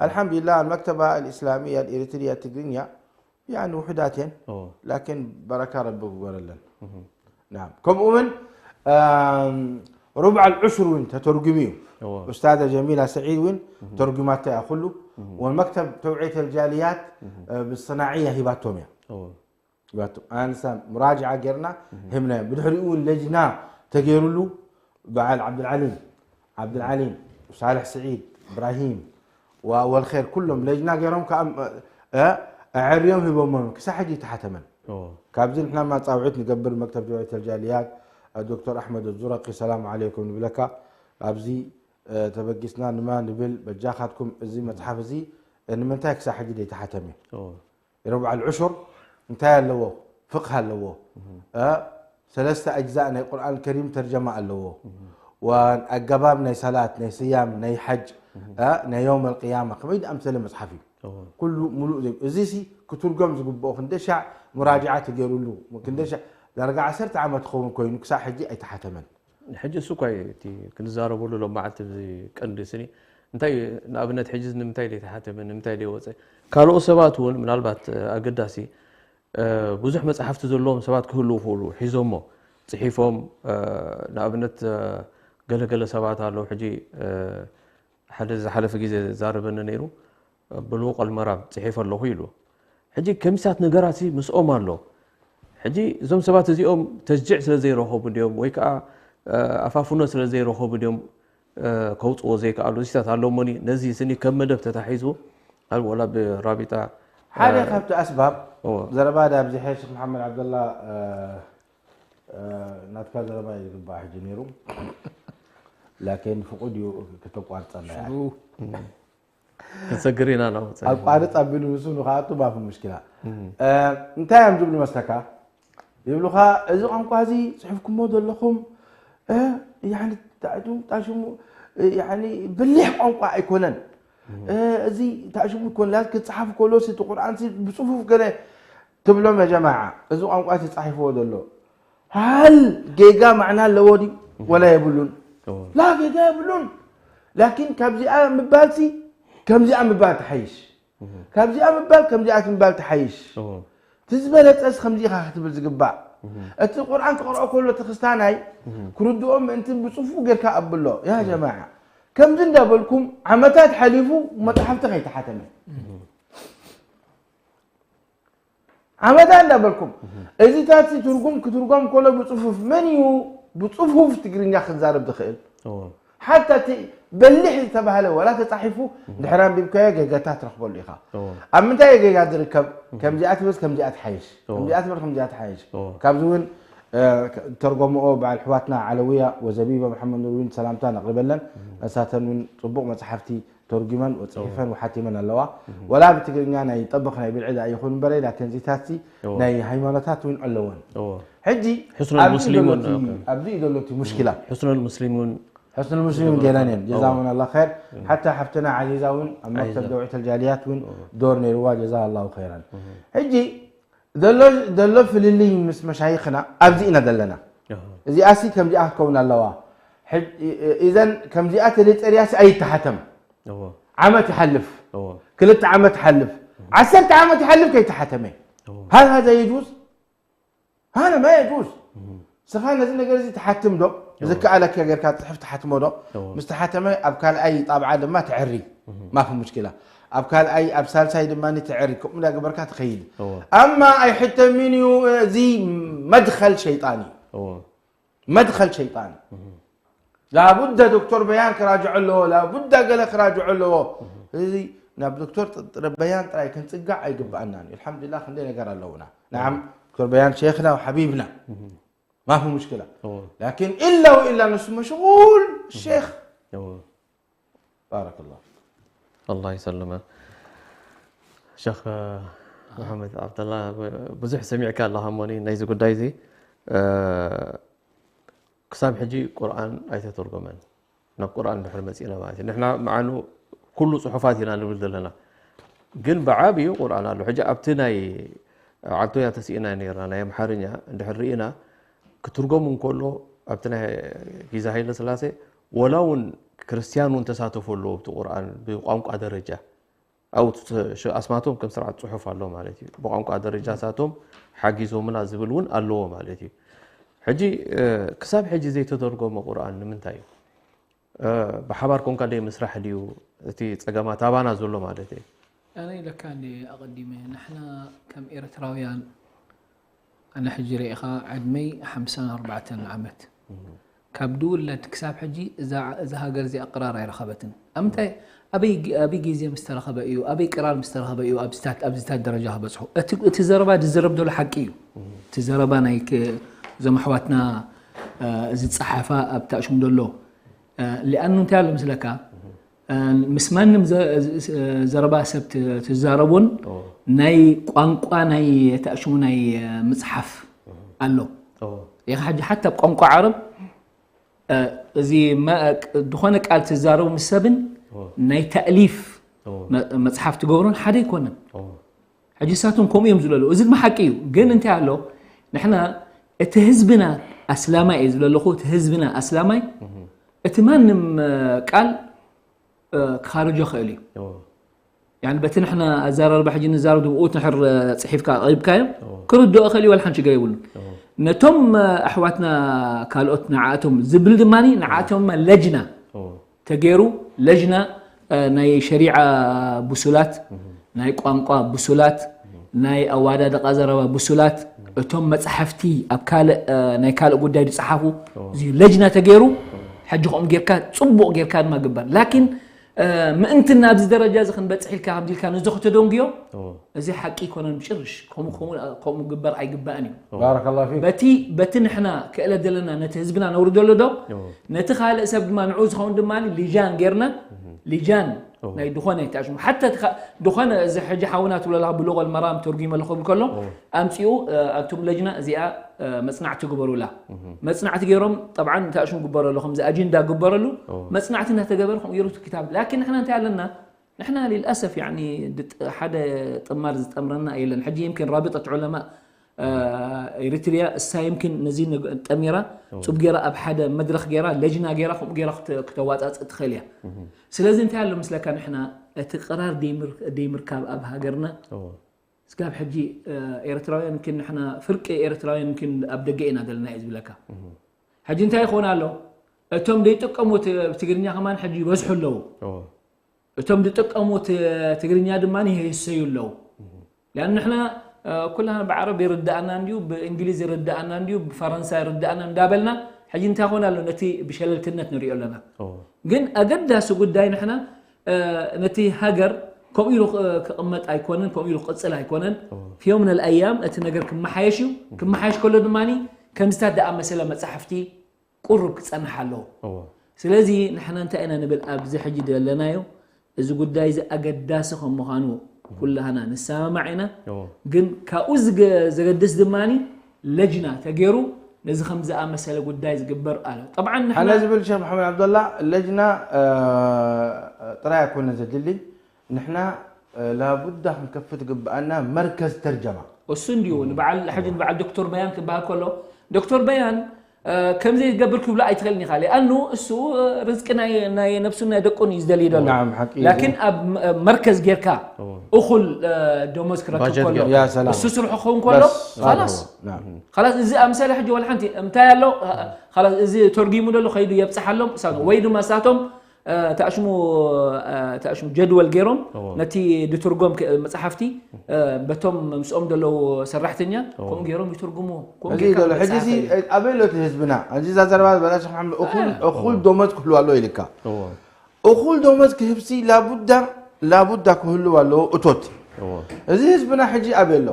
ኣልሓምዱሊላህ፣ ኣልመክተባ ኣልእስላሚያ ኣልኤሪትሪያ ትግርኛ ያኒ ውሑዳት እየን፣ ላኪን በረካ ረቢ ክጎረለን። ናም። ከምኡ እውን፣ ኣም፣ ሩብዕ ኣልዑሽር እውን ተተርጉሙ እዩ። ኡስታዘ ጀሚላ ሰዒድ እውን ተርጉማቶ እያ ኩሉ። ወመክተብ ተውዒት ኣልጃልያት፣ እ፣ ብሰናዕያ ሂባቶም እያ። ሂባቶም። ኣንሳ ሙራጅዓ ጌርና ሂብናዮም። ብድሕሪኡ እውን ለጅና ተገይሩሉ በዓል ዓብዱልዓሊም፣ ዓብዱልዓሊም፣ ሳልሕ ስዒድ፣ እብራሂም፣ ወኣወል ኸይር ኩሎም ለጅና ገይሮም ከኣ፣ እ፣ ኣዐርዮም ሂቦሞም ክሳዕ ሕጂ ኣይተሓተመን። ኦ። ካብዚ ንሕና ማጻውዒት ንገብር መክተብ ጀምዕየት ኣልጃልያት፣ እ፣ ዶክተር ኣሕመድ ኣዙረቂ ሰላም ዓለይኩም ንብለካ። ኣብዚ፣ እ፣ ተበጊስና ንማ ንብል በጃኻትኩም እዚ መጽሓፍ እዚ፣ እ፣ ንምንታይ ክሳዕ ሕጂ ዘይተሓተመ እዩ? ኦ። ረብዓል ዕሹር እንታይ ኣለዎ? ፍቅህ ኣለዎ። እ፣ ሰለስተ ኣጅዛእ ናይ ቁርኣን ከሪም ተርጀማ ኣለዎ። ወኣገባብ ናይ ሰላት፣ ናይ ስያም፣ ናይ ሐጅ፣ እ፣ ናይ የውመል ቅያማ ከመይ ዝኣምሰለ መጽሓፍ እዩ። እዎ። ኩሉ ሙሉእ ዘይ-፣ እዚ ሲ ክትርጎም ዝግብኦ ክንደሻዕ ሙራጅዓ ተገይሩሉ፣ ክንደሻዕ ዳርጋ ዓሰርተ ዓመት ክኸውን ኮይኑ ክሳብ ሕጂ ኣይተሓተመን። ሕጂ እሱ እኳ እዩ እቲ ክንዛረበሉ ሎም መዓልቲ እዚ ቀንዲ ስኒ። እንታይ እዩ ንኣብነት ሕጂ እዚ ንምንታይ ዘይተሓተመ፣ ንምንታይ ዘይወፀ? ካልኦት ሰባት እውን ምናልባት፣ እ፣ ኣገዳሲ፣ እ፣ ብዙሕ መፅሓፍቲ ዘለዎም ሰባት ክህልዉ ይኽእሉ፣ ሒዞሞ፣ ፅሒፎም፣ እ፣ ንኣብነት፣ እ፣ ገለገለ ሰባት ኣለዉ። ሕጂ፣ እ፣ ሓደ ዝሓለፈ ግዜ ዛረበኒ ነይሩ፣ ብሉቀል መራም ጽሒፈ ኣለኹ ኢሉ። ሕጂ ከሚሳት ነገራት ሲ ምስኦም ኣሎ። ሕጂ እዞም ሰባት እዚኦም ተሽጂዕ ስለ ዘይረኸቡ ድዮም ወይ ከኣ፣ እ፣ ኣፋፍኖ ስለ ዘይረኸቡ ድዮም፣ እ፣ ከውጽዎ ዘይከኣሉ? እዚታት ኣለሞኒ። ነዚ ስኒ ከም መደብ ተታሒዙ ኣብ ወላ ብራቢጣ፣ ሓደ እ፣ ካብቲ ኣስባብ እዎ። ዘረባ ዳ ኣብዚ ሸኽ መሓመድ ዓብደላ፣ እ፣ እ፣ ናትካ ዘረባ እዩ ዝግባእ ሕጂ ነይሩ። ላኪን ፍቑድ እዩ ከተቋርጸና። ሽሩ። ክንሰግር ኢና ናብኡ ጸኒሕና። ኣቋርጽ ኣቢሉ ንሱ ንኽኣቱ ባፉ ምሽኪላ። እም። እ፣ እንታይ እዮም ዝብሉ መስለካ? ይብሉኻ፣ "እዚ ቋንቋ እዚ ጽሒፍኩሞ ዘለኹም፣ እ፣ ያኒ፣ ጣ-፣ ጣሽሙ፣ እ፣ ያኒ፣ ብሊሕ ቋንቋ ኣይኮነን። እም። እ፣ እዚ ጣሽሙ ይኮን፣ ላ-፣ ክጽሓፍ ከሎ ሲ፣ እቲ ቁርኣን ሲ ብጽፉፍ ገለ ትብሎም፣ ያ ጀማዓ፣ እዚ ቋንቋ ተጻሒፍዎ ዘሎ፣ ሃል ጌጋ ማዕና ኣለዎ ድዩ? ወላ የብሉን? እዎ። ላ ጌጋ የብሉን። ላኪን ካብዚኣ ምባልሲ፣ ከምዚኣ ምባል ትሓይሽ። እዎ። ካብዚኣ ምባል፣ ከምዚኣ ምባል ትሓይሽ። እዎ። እቲ ዝበለጸስ ከምዚ ኢኻ ክትብል ዝግባእ። እቲ ቁርኣን ክቕርኦ ከሎ እቲ ክስታናይ ክርድኦ ምእንቲ ብጽፉፍ ጌርካ ኣብሎ። ያ ጀማዓ፣ ከምዚ እንዳበልኩም ዓመታት ሓሊፉ መጽሓፍቲ ከይተሓተመ፣ ዓመታት እንዳበልኩም፣ እዚታት ትርጉም ክትርጎም ከሎ ብጽፉፍ፣ መን እዩ ብጽፉፍ ትግርኛ ክዛረብ ዝኽእል? ሓታ እቲ በሊሕ ዝተባህለ ዋላ ተጻሒፉ ድሕሪ ኣንቢብካዮ ጌጋታት ትረኽበሉ ኢኻ። ኣብ ምንታይ ጌጋ ዝርከብ? ከምዚኣ ትበዝ ከምዚኣ ትሓይሽ፣ ከምዚኣ ትበል ከምዚኣ ትሓይሽ። ካብዚ እውን ተርጎምኦ በዓል ኣሕዋትና ዓለውያ ወዘቢበ መሓመድ ኑር እውን ሰላምታ ነቕርበለን። እሳተን እውን ጽቡቕ መጽሓፍቲ ተርጉመን ወጽሒፈን ወሓቲመን ኣለዋ። ወላ ብትግርኛ ናይ ጠበኽ ናይ ብልዒ ደኣ ይኹን እምበረ፣ ላኪን ዚታትሲ ናይ ሃይማኖታት እውን ኣለወን። ሕጂ ሕስኑል ኣብዚ ሙስሊም እውን፣ ኦኬ። ኣብዚ እዩ ዘሎ እቲ ሙሽኪላ። ሕስኑል ሙስሊም እውን ሕስኑል ሙስሊም ገይረን እየን። ጀዛሁን ኣላ ኸይር። ሓታ ሓፍትና ዓዚዛ እውን ኣብ መክተብ ዓዚዛ። ደውዒት ኣልጃልያት እውን ዶር ነይርዋ። ጀዛ ኣላሁ ኸይረን። ሕጂ ዘሎ፣ ዘሎ ፍልልይ ምስ መሻይኽና ኣብዚ ኢና ዘለና። እዚኣሲ ከምዚኣ ክትከውን ኣለዋ። ሕጅ-፣ እ-፣ እ-፣ እዘን ከምዚኣ ተደጸርያሲ ኣይተሓተም። ዓመት ይሓልፍ። ክልተ ዓመት ይሓልፍ። ዓሰርተ ዓመት ይሓልፍ ከይተሓተመ። ሃል ሃዛ የጁዝ? ሃለ ማ የጁዝ? ስኻ ነዚ ነገር እዚ ትሓትም ዶ? ዝከኣለካ ጌርካ ትጽሕፍ ትሓትሞ ዶ? ምስ ተሓተመ ኣብ ካልኣይ ጣብዓ ድማ ትዕሪ። ማፊ ሙሽኪላ። ኣብ ካልኣይ፣ ኣብ ሳልሳይ ድማ ትዕሪ። ከምኡ እንዳገበርካ ትኸይድ። ኣማ ኣይሕተምን እዩ፣ እዚ መድኸል ሸይጣን እዩ። መድኸል ሸይጣን እዩ። ላቡዳ ዶክተር በያን ክራጅዖ ኣለዎ፣ ላቡዳ ገለ ክራጅዖ ኣለዎ። እዚ ናብ ዶክተር ጥ-፣ ጥረ በያን ጥራይ ክንጽጋዕ ኣይግብኣናን እዩ። ኣልሓምዱሊላህ ክንደይ ነገር ኣለውና። ናዓም ዶክተር በያን ሸይኽና ወሓቢብና። ማፊ ሙሽኪላ። ላኪን ኢላ ወኢላ ንሱ መሽጉል ሼኽ። ባረከላሁ ፊክ። ኣላህ ይሰልመ። ሸኽ መሓመድ ዓብደላ፣ ብዙሕ ሰሚዕካ ኣለኻ እሞኒ ናይዚ ጉዳይ እዚ። እ፣ ክሳብ ሕጂ ቁርኣን ኣይተተርጎመን። ናብ ቁርኣን ድሕሪ መጺእና ማለት እዩ። ንሕና መዓኑ ኩሉ ጽሑፋት ኢና ንብል ዘለና። ግን ብዓብዩ ቁርኣን ኣሎ። ሕጂ ኣብቲ ናይ ዓልቶያ ተስኢና ነይርና፣ ናይ ኣምሓርኛ እንድሕር ርኢና፣ ክትርጎም እንከሎ፣ ኣብቲ ናይ ጊዜ ሃይለ ስላሴ፣ ወላ እውን ክርስትያን እውን ተሳተፎ ኣለዎ ኣብቲ ቁርኣን ብቋንቋ ደረጃ። ኣብኡ ተ-፣ ሸ-፣ ኣስማቶም ከም ስርዓት ጽሑፍ ኣሎ ማለት እዩ። ብቋንቋ ደረጃ ሳቶም ሓጊዞምና ዝብል እውን ኣለዎ ማለት እዩ። ሕጂ፣ እ፣ ክሳብ ሕጂ ዘይተተርጎመ ቁርኣን ንምንታይ እዩ? እ፣ ብሓባር ኮንካ ደይ ምስራሕ ድዩ እቲ ጸገማት ኣባና ዘሎ ማለት እዩ? ኣነ ኢለካ እንደ ኣቐዲመ፣ ንሕና ከም ኤርትራውያን፣ ኣነ ሕጂ ርኢኻ ዕድመይ ሓምሳን ኣርባዕተን ዓመት። ካብ ድውለድ ክሳብ ሕጂ እዛ፣ እዛ ሃገር እዚኣ ቅራር ኣይረኸበትን። ኣብ ምንታይ፣ ኣበይ ግ-፣ ኣበይ ግዜ ምስ ተረኸበ እዩ፣ ኣበይ ቅራር ምስ ተረኸበ እዩ ኣብዚታት፣ ኣብዚታት ደረጃ ክበጽሑ? እቲ፣ እቲ ዘረባ ዝዝረብ ዘሎ ሓቂ እዩ። እቲ ዘረባ ናይ ክ-፣ እዞም ኣሕዋትና፣ እ፣ ዝጸሓፋ ኣብ ታሽም ዘሎ፣ እ፣ ሊኣኑ እንታይ ኣሎ ምስለካ? እ፣ ምስ ማንም ዘ-፣ ዘ-፣ ዘረባ ሰብ ት-፣ ትዛረቡን ናይ ቋንቋ ናይ ታሽሙ ናይ፣ እ፣ ምጽሓፍ ኣሎ። ኢኻ ሕጂ ሓታ ኣብ ቋንቋ ዓረብ፣ እ፣ እዚ መ-፣ ቅ-፣ ዝኾነ ቃል ትዛረቡ ምስ ሰብን ናይ ተእሊፍ መ-፣ መጽሓፍ ትገብሩን ሓደ ኣይኮነን። ሕጂ ንሳቶም ከምኡ እዮም ዝለሉ። እዚ ድማ ሓቂ እዩ። ግን እንታይ ኣሎ? ንሕና እቲ ህዝብና ኣስላማይ እየ ዝለለኹ፣ እቲ ህዝብና ኣስላማይ፣ እቲ ማንም፣ እ፣ ቃል፣ እ፣ ክኻርጆ ይኽእል እዩ። ያኒ በቲ ንሕና ኣዘራርባ ሕጂ ንዛረብ ብኡ ትሕር፣ እ፣ ጽሒፍካ ኣቕሪብካዮ፣ ክርድኦ ይኽእል እዩ፣ ዋላ ሓንቲ ሽግር የብሉን። ነቶም፣ እ፣ ኣሕዋትና ካልኦት ንዓኣቶም ዝብል ድማ ንዓኣቶም ለጅና ተገይሩ፣ ለጅና፣ እ፣ ናይ ሸሪዓ ብሱላት፣ ናይ ቋንቋ ብሱላት፣ ናይ ኣዋዳድቓ ዘረባ ብሱላት፣ እቶም መጻሕፍቲ ኣብ ካልእ፣ እ፣ ናይ ካልእ ጉዳይ ዝጸሓፉ፣ እዚ ለጅና ተገይሩ፣ ሕጂ ከምኡ ጌርካ፣ ጽቡቕ ጌርካ ድማ ግበር። ላኪን፣ እ፣ ምእንቲ ናብዚ ደረጃ እዚ ክንበጽሕ ኢልካ፣ ከምዚ ኢልካ ነዚ ከተደንጉዮ፣ እዚ ሓቂ ኣይኮነን ብጭርሽ። ከምኡ፣ ከምኡ፣ ከምኡ ግበር ኣይግባእን እዩ። ባረከላሁ ፊክ። በቲ፣ በቲ ንሕና ክእለት ዘለና ነቲ ህዝብና ነውርደሉ ዶ፣ ነቲ ካልእ ሰብ ድማ ንዑ ዝኸውን ድማ ሊጃን ጌርና፣ ሊጃን ናይ ድኾነ ታሽሙ፣ ሓታ እቲ ካ-፣ ድኾነ እዚ ሕጂ ሓውና ትብሎ ኣለኻ ብሉጎል መራም ተርጉመ ኣለኹ ክብል ከሎ፣ ኣምጺኡ፣ እ፣ ኣብቶም ለጅና እዚኣ፣ እ፣ መጽናዕቲ ግበሩላ። መጽናዕቲ ገይሮም፣ ጠብዓን ታሽሙ ግበረሉ፣ ከምዚ ኣጀንዳ ግበረሉ፣ መጽናዕቲ እናተገበረ ከምኡ ገይሩ እቲ ክታብ። ላኪን ንሕና እንታይ ኣለና? ንሕና ሊልኣሰፍ፣ ያኒ፣ ድጥ-፣ ሓደ ጥማር ዝጠምረና የለን። ሕጂ የምኪን ራቢጠት ዑለማ፣ እ፣ ኤሪትሪያ፣ እሳ የምኪን ነዚ ነግ-፣ ጠሚራ፣ ጽቡቕ ገይራ ኣብ ሓደ መድረኽ ገይራ፣ ለጅና ገይራ፣ ከምኡ ገይራ ክተ-፣ ክተዋጻጽእ ትኽእል እያ። ስለዚ እንታይ ኣሎ ምስለካ፣ ንሕና እቲ ቅራር ደይምር-፣ ደይምርካብ ኣብ ሃገርና ስጋብ ሕጂ ኤርትራውያን ን ንሕና ፍርቂ ኤርትራውያን ን ኣብ ደገ ኢና ዘለና እዩ ዝብለካ። ሕጂ እንታይ ይኾን ኣሎ? እቶም ዘይጥቀሙ ትግርኛ ከማን ሕጂ ይበዝሑ ኣለዉ። እቶም ዝጥቀሙ ትግርኛ ድማ ይህሰዩ ኣለዉ። ያን ንሕና ኩላና ብዓረብ ይርዳእና እንድዩ፣ ብእንግሊዝ ይርዳእና እንድዩ፣ ብፈረንሳ ይርዳእና እንዳበልና ሕጂ እንታይ ኾን ኣሎ? ነቲ ብሸለልትነት ንሪኦ ኣለና። ግን ኣገዳሲ ጉዳይ ንሕና ነቲ ሃገር ከምኡ ኢሉ ክቕመጥ ኣይኮነን፣ ከምኡ ኢሉ ክቕጽል ኣይኮነን። ፊዮም ነል ኣያም እቲ ነገር ክመሓየሽ እዩ። ክመሓየሽ ከሎ ድማ ከምዚታት ደኣ መሰለ መጻሕፍቲ ቁሩብ ክጸንሕ ኣለዎ። ስለዚ ንሕና እንታይ ኢና ንብል ኣብዚ ሕጂ ዘለናዮ፣ እዚ ጉዳይ እዚ ኣገዳሲ ከም ምዃኑ ኩላህና ንሰማማዕ ኢና። ግን ካብኡ ዘገድስ ድማ ለጅና ተገይሩ ነዚ ከም ዝኣመሰለ ጉዳይ ዝግበር ኣሎ። ጠብዓን ንሕና ኣነ ዝብል ሸኽ መሓመድ ዓብደላ ለጅና ጥራይ ኣይኮነ ዘድሊ፣ ንሕና ላቡዳ ክንከፍት ግብኣና መርከዝ ተርጀማ። እሱ እንዲዩ ንበዓል ሕጂ ንበዓል ዶክተር በያን ክበሃል ከሎ ዶክተር በያን ከምዚ ይገብር ክብሎ ኣይትኽእልን ኢኻ። ሊኣኑ እሱ ርዝቂ ናይ ናይ ነብሱን ናይ ደቁን እዩ ዝደልይ ዘሎ። ናም፣ ሓቂ እዩ። ላኪን ኣብ መርከዝ ጌርካ እኹል ደሞዝ ክረክብ ባጀት ከሎ ጌርካ። ያ ሰላም። እሱ ስርሑ ክኸውን ከሎ በስ፣ ኻላስ። ናም። ኻላስ እዚ ኣምሳሌ ሕጂ ወላ ሓንቲ እንታይ ኣሎ? ኻላስ እዚ ተርጊሙ ደሎ ከይዱ የብጽሓሎም እሳቶም ወይ ድማ እሳቶም ተኣሽሙ ተኣሽሙ ጀድወል ገይሮም እዎ። ነቲ ድትርጎም መፅሓፍቲ በቶም ምስኦም ዘለዉ ሰራሕተኛ ከምኡ ገይሮም ይትርጉምዎ። ከምኡ እዚ ጌርካ ዘሎ ሕጂ እዚ መፅሓፍ እዩ። ኣበይ ኣሎ እቲ ህዝብና? እዚ እዛ ዘረባ ዝበላ ሸኽ መሓመድ እኹል እኹል ደሞዝ ክህልዋ ኣለዎ ኢልካ። እዎ። እኹል ደሞዝ ክህብሲ ላቡዳ ላቡዳ ክህልዋ ኣለዎ እቶት። እዎ። እዚ ህዝብና ሕጂ ኣበይ ኣሎ?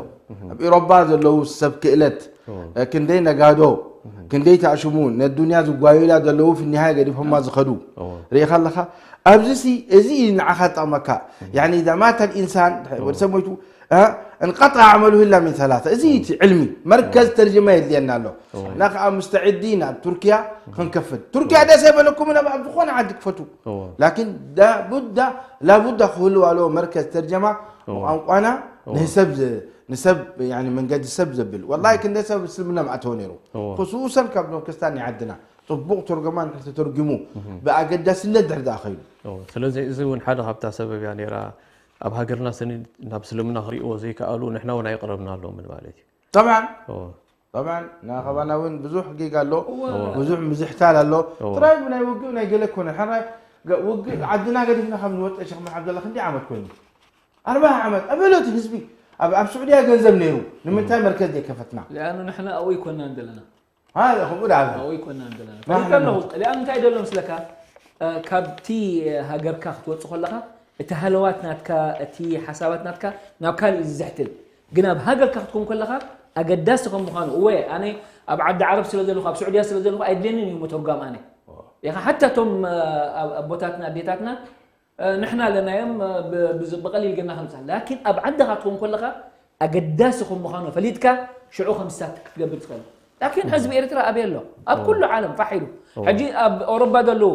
ኣብ ኢሮባ ዘለዉ ሰብ ክእለት ክንደይ ነጋዶ ክንደይ ተኣሽሙ ነዱንያ ዝጓዩላ ዘለዉ ፍኒሃይ ገዲፎማ ዝኸዱ ሪኢኻ ኣለኻ። ኣብዚ ሲ እዚ እዩ ንዓኻ ጠቕመካ። ያኒ ኢዛ ማተ ልኢንሳን ወዲ ሰብ ሞይቱ እንቀጣ ኣዕመሉ ኢላ ሚን ሰላሳ። እዚ እቲ ዕልሚ መርከዝ ተርጅማ የድልየና ኣሎ። እና ከዓ ሙስተዒዲ ናብ ቱርኪያ ክንከፍት። ቱርኪያ ደስ የበለኩም ናብ ኣብ ዝኾነ ዓዲ ክፈቱ። ላኪን ላቡዳ ላቡዳ ክህልው ኣለዎ መርከዝ ተርጀማ ብቋንቋና ንሰብ ንሰብ ያኒ መንገዲ ሰብ ዘብል ወላሂ ክንደ ሰብ እስልምና ምኣተወ ነይሩ። ክሱሰን ካብ ዞም ክርስታን ናይ ዓድና ፅቡቕ ተርጎማን እንድሕር ተተርጉሙ ብኣገዳስነት ድሕር ዝኣኸይሉ። ስለዚ እዚ እውን ሓደ ካብታ ሰበብ እያ ነይራ ኣብ ሃገርና ሰኒ ናብ እስልምና ክሪእዎ ዘይከኣሉ ንሕና እውን ኣይቕረብናሎምን ማለት እዩ። ጠብዓን ጠብዓን ናኸባና እውን ብዙሕ ጌጋ ኣሎ፣ ብዙሕ ምዝሕታል ኣሎ። ጥራይ ናይ ውግእ ናይ ገለ ኮነ ሓራይ ውግእ ዓድና ገዲፍና ካብ ንወፀ ሸኽ መሓብ ዘላ ክንደይ ዓመት ኮይኑ ኣርባዓ ዓመት ኣበለቱ ህዝቢ ኣብ ኣብ ስዑድያ ገንዘብ ነይሩ ንምንታይ መርከዝ ዘይከፈትና? ሊኣኑ ንሕና ኣብኡ ኣይኮናን ዘለና። ሃለ ከምኡ ደኣ ኣብኡ ኣይኮናን ዘለና። ፈሊጠ ኣለኹ። ሊኣኑ እንታይ ደሎ ምስለካ ካብቲ ሃገርካ ክትወፅእ ከለኻ እቲ ሃለዋት ናትካ እቲ ሓሳባት ናትካ ናብ ካልእ እዩ ዝዝሕትል። ግን ኣብ ሃገርካ ክትኮን ከለኻ ኣገዳሲ ከም ምዃኑ እወ ኣነ ኣብ ዓዲ ዓረብ ስለ ዘለኹ ኣብ ስዑድያ ስለ ዘለኹ ኣይድልየንን እዩ መተርጓም ኣነ ኢኻ ሓታ እቶም ኣቦታትና ኣዴታትና ንሕና ኣለናዮም ብቐሊል ገና ከምፃ ላኪን ኣብ ዓድኻ ትኾን ከለኻ ኣገዳሲ ከም ምዃኑ ፈሊጥካ ሽዑ ከምሳት ክትገብር ትኽእል ላኪን ሕዝቢ ኤርትራ ኣበይ ኣሎ ኣብ ኩሉ ዓለም ፋሕ ኢሉ ሕጂ ኣብ ኦሮባ ዘለዉ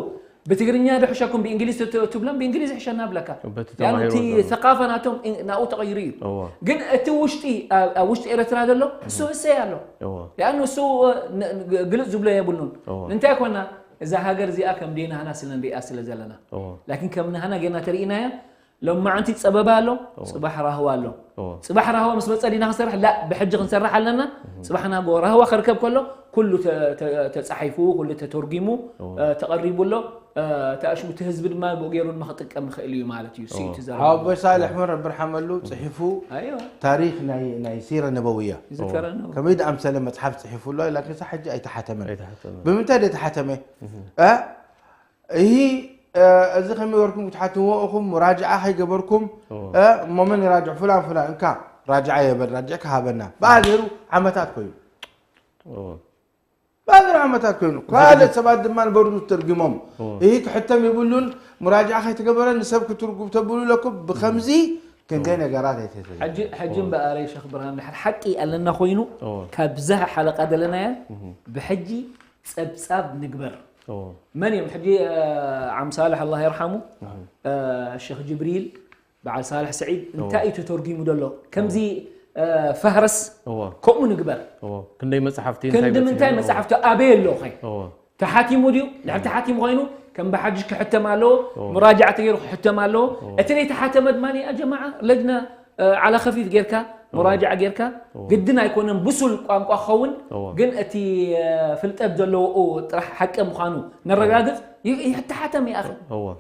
ብትግርኛ ዶ ሕሸኩም ብእንግሊዝ ትብሎም ብእንግሊዝ ይሕሸና ብለካ እቲ ሰቃፈ ናቶም ናብኡ ተቐይሩ እዩ ግን እቲ ውሽጢ ኣብ ውሽጢ ኤርትራ ዘሎ እሱ ህሰይ ኣሎ ያኑ እሱ ግልፅ ዝብሎ የብሉን እንታይ ኮና እዛ ሃገር እዚኣ ከም ደይናህና ስለ ንሪኣ ስለ ዘለና ላኪን ከም ናህና ጌና ተርእናያ ሎማዓንቲ ፀበባ ኣሎ ፅባሕ ራህዋ ኣሎ ፅባሕ ራህዋ ምስ መፀ ዲና ክንሰርሕ ላ ብሕጂ ክንሰርሕ ኣለና ፅባሕ ናጎ ራህዋ ከርከብ ከሎ ኩሉ ተፃሒፉ ኩሉ ተተርጊሙ ተቐሪቡ ኣሎ ተኣሽሙ እቲ ህዝቢ ድማ ብኡ ገይሩ ድማ ክጥቀም ይኽእል እዩ ማለት እዩ ስኢቲ ዘረባ ኣቦይ ሳልሕ መረ ብርሓመሉ ፅሒፉ ታሪክ ናይ ሲረ ነበውያ ይዝከረና ከመይ ደኣምሰለ መፅሓፍ ፅሒፉ ኣሎ ላኪን ሳ ሕጂ ኣይተሓተመን ኣይተሓተመን ብምንታይ ዶ ተሓተመ እ ይሂ እዚ ከመይ ወርኩም ክትሓትዎ እኹም ሙራጅዓ ከይገበርኩም እሞ መን ይራጅዕ ፍላን ፍላን እንካ ራጅዓ የበል ራጅዕ ክሃበና ብኣገሩ ዓመታት ኮይኑ ብኣገሩ ዓመታት ኮይኑ ካልእ ሰባት ድማ ንበርዱ ተርጊሞም ይሂ ክሕተም ይብሉን ሙራጅዓ ከይተገበረ ንሰብ ክትርጉም ተብሉ ለኩም ብከምዚ ክንደይ ነገራት ኣይተተ ሕጂ ሕጂ እምበኣር ሸኽ ብርሃን ድሕር ሓቂ ኣለና ኮይኑ ካብዛ ሓለቃ ደለናያ ብሕጂ ጸብጻብ ንግበር መን እዮም ሕጂ ዓም ሳልሕ ኣላ ይርሓሙ ሸኽ ጅብሪል በዓል ሳልሕ ስዒድ እንታይ እዩ ተተርጉሙ ዘሎ ከምዚ ፈህረስ ከምኡ ንግበር ክንደይ መፅሓፍቲ ክንዲ ምንታይ መፅሓፍቲ ኣበይ ኣሎ ኸ ተሓቲሙ ድዩ ድሕር ተሓቲሙ ኮይኑ ከም ብሓድሽ ክሕተም ኣለዎ ሙራጃዕ ተገይሩ ክሕተም ኣለዎ እቲ ናይ ተሓተመ ድማ ኣጀማዓ ለጅና ዓላ ከፊፍ ጌርካ ሙራጅዓ ጌርካ ግድን ኣይኮነን ብሱል ቋንቋ ክኸውን፣ ግን እቲ ፍልጠት ዘለዎ ጥራሕ ሓቂ ምዃኑ ነረጋግጽ። ይተሓተም ይኣኸ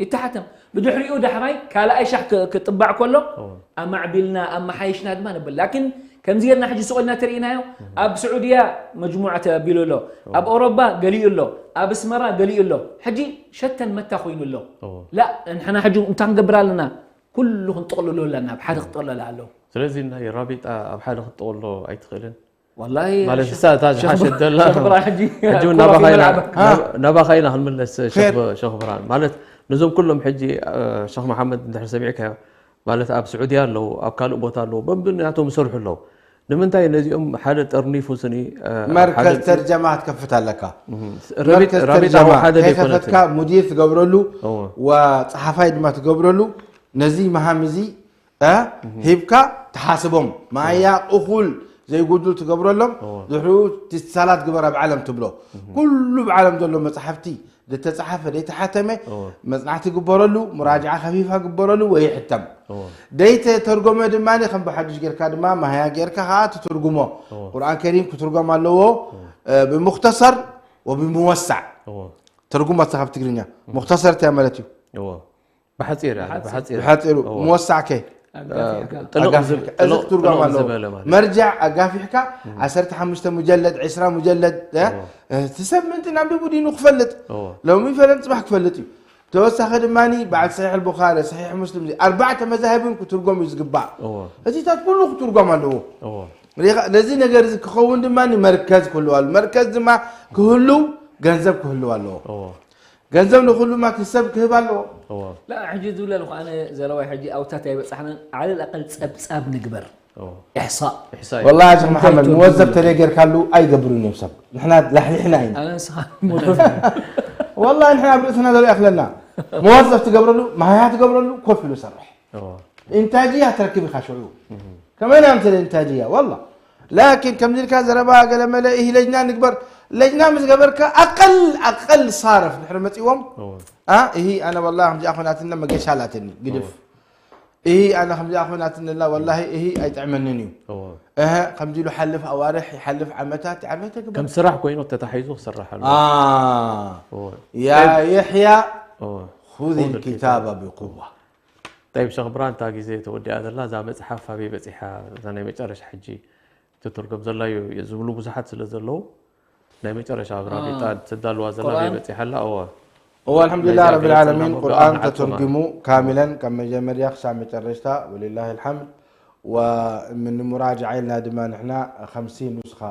ይተሓተም። ብድሕሪኡ ዳሕራይ ካልኣይ ሻሕ ክጥባዕ ከሎ ኣማዕቢልና ኣመሓይሽና ድማ ነብል። ላኪን ከምዚ ጌርና ሕጂ ስቕ ኢልና ተርእናዮ፣ ኣብ ስዑድያ መጅሙዓ ተቢሉ ኣሎ፣ ኣብ ኣውሮባ ገሊኡ ኣሎ፣ ኣብ ኣስመራ ገሊኡ ኣሎ። ሕጂ ሸተን መታ ኮይኑ ኣሎ። ላ ንሕና ሕጂ እንታይ ክንገብር ኣለና? ኩሉ ክንጥቕልሎ ኣለና፣ ብሓደ ክጥቕለል ኣለዎ። ስለዚ ናይ ራቢጣ ኣብ ሓደ ክትጥቕሎ ኣይትኽእልን? ወላሂ ማለት ሸ- እሳ እታ ሸኽ ዝሓሸት ብር- ዘላ ሸኽ ብርሃን ሕጂ ሕጂ እውን ኩባ ናባኻ ኢና- ይመልዓበካ። ናብ- ናባኻ ኢና ክንምለስ ሸኽ ኸይር። ብ- ሸኽ ብርሃን ማለት ነዞም ኩሎም ሕጂ እ፣ ሸኽ መሓመድ እንድሕር ሰሚዕካዮ ማለት ኣብ ስዑድያ ኣለዉ ኣብ ካልእ ቦታ ኣለዉ በብናቶም ይሰርሑ ኣለዉ ንምንታይ ነዚኦም ሓደ ጠርኒፉ ስኒ እ፣ መርከዝ ሓደ- ተርጀማ ክትከፍት ኣለካ። እህ፣ ረቢጥ- መርከዝ ረቢጥ ተርጀማ ኣብ ሓደ ዘይኮነትን ከይከፈትካ ሙዲር ትገብረሉ እዎ። ወፀሓፋይ ድማ ትገብረሉ ነዚ መሃም እዚ እ? ሂብካ ትሓስቦም ማያ እኹል ዘይጉድል ትገብረሎም። ድሕሪኡ ትሳላት ግበር ኣብ ዓለም ትብሎ ኩሉ ብዓለም ዘሎ መፅሓፍቲ ዝተፃሓፈ ዘይተሓተመ መፅናዕቲ ግበረሉ፣ ሙራጅዓ ከፊፋ ግበረሉ ወይ ይሕተም። ደይተተርጎመ ድማ ከም ብሓዱሽ ጌርካ ድማ ማህያ ጌርካ ከዓ ትትርጉሞ። ቁርኣን ከሪም ክትርጎም ኣለዎ እ፣ ብሙክተሰር ወብሙወሳዕ። ትርጉም ኣስኻ ብትግርኛ ሙክተሰር እንታይ ማለት እዩ? ብሓፂር ብሓፂር ብሓፂሩ እዎ። መወሳዕከ ኣጋፊሕካ። ጥልቕ ኣጋፊሕካ። ዝብ- እዚ ጥልቕ- ክትርጓም ጥልቕ ኣለዎ ዝበለ ማለት። መርጃዕ ኣጋፊሕካ ዓሰርተ ሓሙሽተ ሙጀለድ ዕስራ ሙጀለድ እ፣ እዎ። እቲ ሰብ ምእንቲ ናብ ደቡ ዲኑ ክፈልጥ እዎ። ሎሚ ፈለን ፅባሕ ክፈልጥ እዩ። ተወሳኺ ድማ በዓል ሰሒሕ ልቡኻሪ ሰሒሕ ሙስሊም እዚ ኣርባዕተ መዛህብን ክትርጎም እዩ ዝግባእ። እዎ። እዚታት ኩሉ ክትርጓም ኣለዎ። እዎ። ሪኻ- ነዚ ነገር እዚ ክኸውን ድማ መርከዝ ክህልዋሉ መርከዝ ድማ ክህልው ገንዘብ ክህልው ኣለዎ። እዎ። ገንዘብ ንኹሉ ማት ሰብ ክህብ ኣለዎ። እዎ። ላ ሕጂ ዝብለ ኣለኹ ኣነ ዘለዋይ ሕጂ ኣውታት ኣይበጻሕናን ዓለል ኣቀል ጸብጻብ ንግበር። እዎ። ኢሕሳእ። ኢሕሳእ እዩ። ወላ ሸኽ መሓመድ እንታይ መወዘብ ትብሉ? ተደይ ጌርካሉ ኣይገብሩን እዮም ሰብ ንሕና ላሕሊሕና ኢና ኣነ ንስኻ ወላ ንሕና ኣብ ርእስና ዘሎ ይኣኽለና መወዘብ ትገብረሉ ማህያ ትገብረሉ ኮፍ ኢሉ ሰርሕ እዎ። ኢንታጅያ ትረክብ ኢኻ ሽዑ ከመይ ናምተ ኢንታጅያ ወላ ላኪን ከምዚ ኢልካ ዘረባ ገለመለ ይህ ለጅና ንግበር ለጅና ምስ ገበርካ ኣቀል ኣቀል ሳረፍ ድሕሪ መፂዎም እዎ። አ ይህ ኣነ ወላ ከምዚኣ ኮይናትና መገሻ ላትኒ ግድፍ እዎ። ይህ ኣነ ከምዚኣ ኮይናትንላ ወላ ይህ ኣይጥዕመንን እዩ እዎ። እህ ከምዚ ኢሉ ሓልፍ ኣዋርሕ ይሓልፍ ዓመታት ዓርፈ ተግበር ከም ስራሕ ኮይኑ ተታሒዙ ክስራሕ ኣሎ አ እዎ። ያ ይሕያ እዎ። خذ الكتاب بقوة ጠይብ ሸኽ ብርሃን እታ ግዜ ተወዲኣ ዘላ እዛ መፅሓፍ ኣበይ በፂሓ እዛ ናይ መጨረሻ ሕጂ ትትርጎም ዘላ እዩ ዝብሉ ብዙሓት ስለ ዘለዉ ናይ መጨረሻ ኣብ ራቢጣ ትዳልዋ ዘላ ኣበይ በፂሓ ኣላ እወ እወ ኣልሓምዱሊላህ ረቢል ዓለሚን ቁርኣን ተተርጉሙ ካሚለን ካብ መጀመርያ ክሳብ መጨረሽታ ወሊላህ ልሓምድ ወምንሙራጅዓ ኢልና ድማ ንሕና ከምሲ ኑስኻ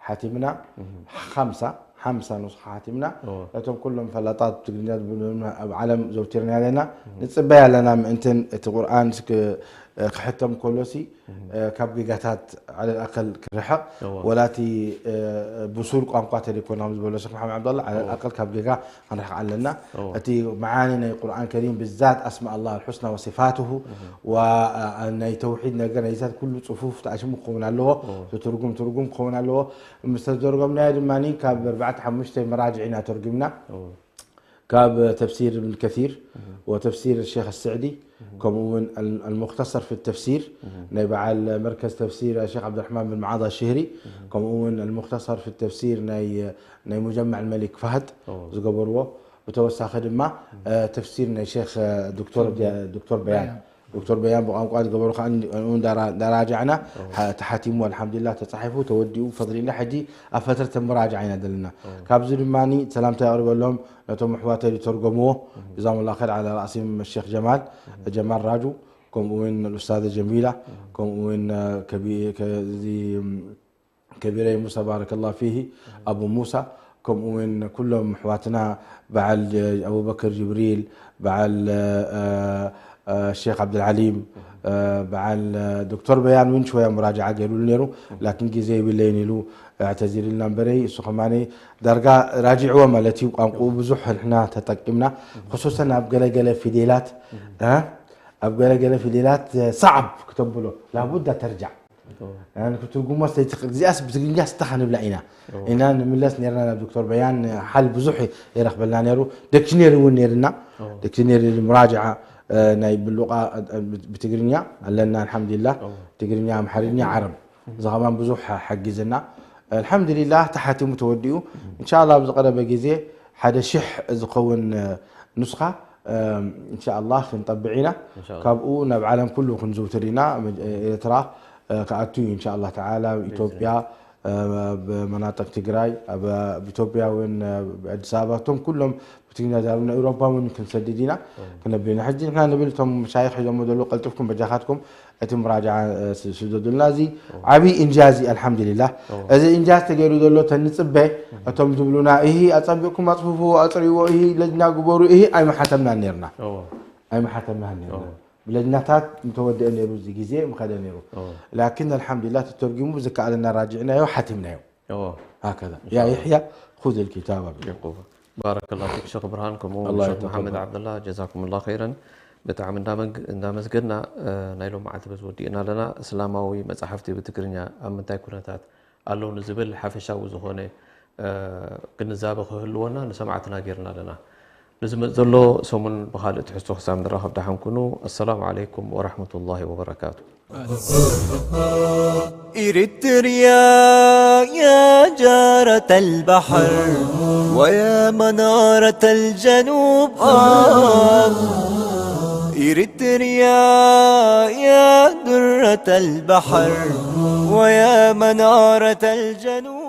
ሓቲምና ሓምሳ ሓምሳ ኑስኻ ሓቲምና ነቶም ኩሎም ፈላጣት ትግርኛ ዝብሉና ኣብ ዓለም ዘውቲርና ኣለና ንፅበይ ኣለና ምእንትን እቲ ቁርኣን ክሕተም ከሎሲ ካብ ጌጋታት ዓለል ኣከል ክርሕቕ ወላቲ ብሱል ቋንቋ ተደይኮና ዝበሎ ሸክ መሓመድ ዓብዳላ ዓለል ኣቀል ካብ ጌጋ ክንርሕቕ ኣለና እቲ መዓኒ ናይ ቁርኣን ከሪም ብዛት ኣስማ ኣላ ልሑስና ወሲፋትሁ ናይ ተውሒድ ነገር ናይዛት ኩሉ ፅፉፍ ተኣሽሙ ክኸውን ኣለዎ ትርጉም ትርጉም ክኸውን ኣለዎ ምስ ተዘርጎምናዮ ድማ ካብ ኣርባዕተ ሓሙሽተ መራጅዕ ኢና ተርጉምና ካብ ተፍሲር እብን ከሲር ወተፍሲር ሸክ ስዕዲ ከምኡ እውን ኣልሙክተሰር ፊ ተፍሲር ናይ በዓል መርከዝ ተፍሲር ሸክ ዓብድራሕማን ብን መዓዛ ሽህሪ ከምኡ እውን ኣልሙክተሰር ፊ ተፍሲር ናይ ሙጀማዕ መሊክ ፋህድ ዝገበርዎ ብተወሳኺ ድማ ተፍሲር ናይ ሸክ ዶክተር በያን ዶክተር በያን ብቋንቋ ዝገበሩ ከዓ ንኡ እንዳራጃዕና ተሓቲሙ ኣልሓምዱሊላ ተፃሒፉ ተወዲኡ ብፈድሊላ ሕጂ ኣብ ፈትረት መራጃዓ ኢና ዘለና ካብዚ ድማ ሰላምታ የቅርበሎም ነቶም ኣሕዋተይ ዝተርጎምዎ ጀዛሁሙላህ ኸይር ዓላ ራእሲም ሸክ ጀማል ጀማል ራጁ ከምኡ እውን ኡስታዘ ጀሚላ ከምኡ እውን ከቢረይ ሙሳ ባረከላህ ፊሂ ኣቡ ሙሳ ከምኡ እውን ኩሎም ኣሕዋትና በዓል ኣቡበክር ጅብሪል በዓል ሸክ ዓብድልዓሊም በዓል ዶክተር በያን እውን ሽወያ ሙራጅዓ ገይሩሉ ነይሩ ላኪን ግዜ የብለይን ኢሉ ኣዕተዚርልና እምበረይ እሱ ከማነ ዳርጋ ራጅዕዎ ማለት እዩ ቋንቋኡ ብዙሕ ንሕና ተጠቂምና ክሱሰን ኣብ ገለገለ ፊዴላት ኣብ ገለገለ ፊዴላት ሰዓብ ክተብሎ ላቡዳ ተርጃዕ ክትርጉሞ ዘይትኽእል እዚኣስ ብትግርኛ ስታኻ ንብላ ኢና ኢና ንምለስ ነርና ናብ ዶክተር በያን ሓል ብዙሕ ይረኽበልና ነይሩ ዲክሽነሪ እውን ነርና ዲክሽነሪ ሙራጅዓ ናይ ብሉቃ ብትግርኛ ኣለና ኣልሓምዱሊላ ትግርኛ፣ ኣምሓርኛ፣ ዓረብ። እዚ ከማን ብዙሕ ሓጊዝና። ኣልሓምዱሊላህ ተሓቲሙ ተወዲኡ። እንሻላ ኣብዚ ቀረበ ግዜ ሓደ ሽሕ ዝኸውን ኑስኻ እንሻላ ክንጠብዕ ኢና። ካብኡ ናብ ዓለም ኩሉ ክንዝውትር ኢና። ኤርትራ ክኣቱ እዩ እንሻላ ተዓላ። ኢትዮጵያ፣ ኣብ መናጥቅ ትግራይ፣ ኣብ ኢትዮጵያ እውን፣ ኣብ ኣዲስ ኣበባ፣ እቶም ኩሎም ብትግርኛ ዛረብና ኤውሮፓ እውን ክንሰድድ ኢና፣ ክነብል ኢና። ሕጂ ንሕና ንብል እቶም መሻይኽ ሒዞሞ ዘለዉ ቀልጢፍኩም በጃኻትኩም እቲ ምራጃዓ ስደዱልና። እዚ ዓብዪ እንጃዝ እዩ ኣልሓምዱሊላህ። እዚ እንጃዝ ተገይሩ ዘሎ ተንፅበ እቶም ዝብሉና እሂ ኣፀቢቕኩም ኣፅፍፍዎ ኣፅርይዎ እሂ ለጅና ግበሩ እሂ ኣይመሓተምናን ነርና። ኣይመሓተምናን ነርና። ብለጅናታት ምተወደአ ነይሩ፣ እዚ ግዜ ምኸደ ነይሩ። ላኪን ኣልሓምዱሊላህ ተተርጊሙ ብዝከኣለና ራጅዕናዮ ሓቲምናዮ። ሃከዛ ያ የሕያ ኹዝ ልኪታብ ኣብል። ባረከላ ፊክ ሸኽ ብርሃን ከምኡ እውን ሸኽ መሓመድ ዓብደላ ጀዛኩም ላ ኸይረን። ብጣዕሚ እንዳመስገድና ናይ ሎም መዓልቲ በዚ ወዲእና ኣለና። እስላማዊ መፅሓፍቲ ብትግርኛ ኣብ ምንታይ ኩነታት ኣለዉ ንዝብል ሓፈሻዊ ዝኾነ ግንዛበ ክህልወና ንሰማዕትና ጌርና ኣለና። ንዝመፅ ዘሎ ሰሙን ብኻልእ ትሕዝቶ ክሳብ ንራኸብ ደሓን ኩኑ። ኣሰላሙ ዓለይኩም ወራሕመቱላሂ ወበረካቱ። إريتريا يا جارة البحر ويا منارة الجنوب آه إريتريا يا درة البحر ويا منارة الجنوب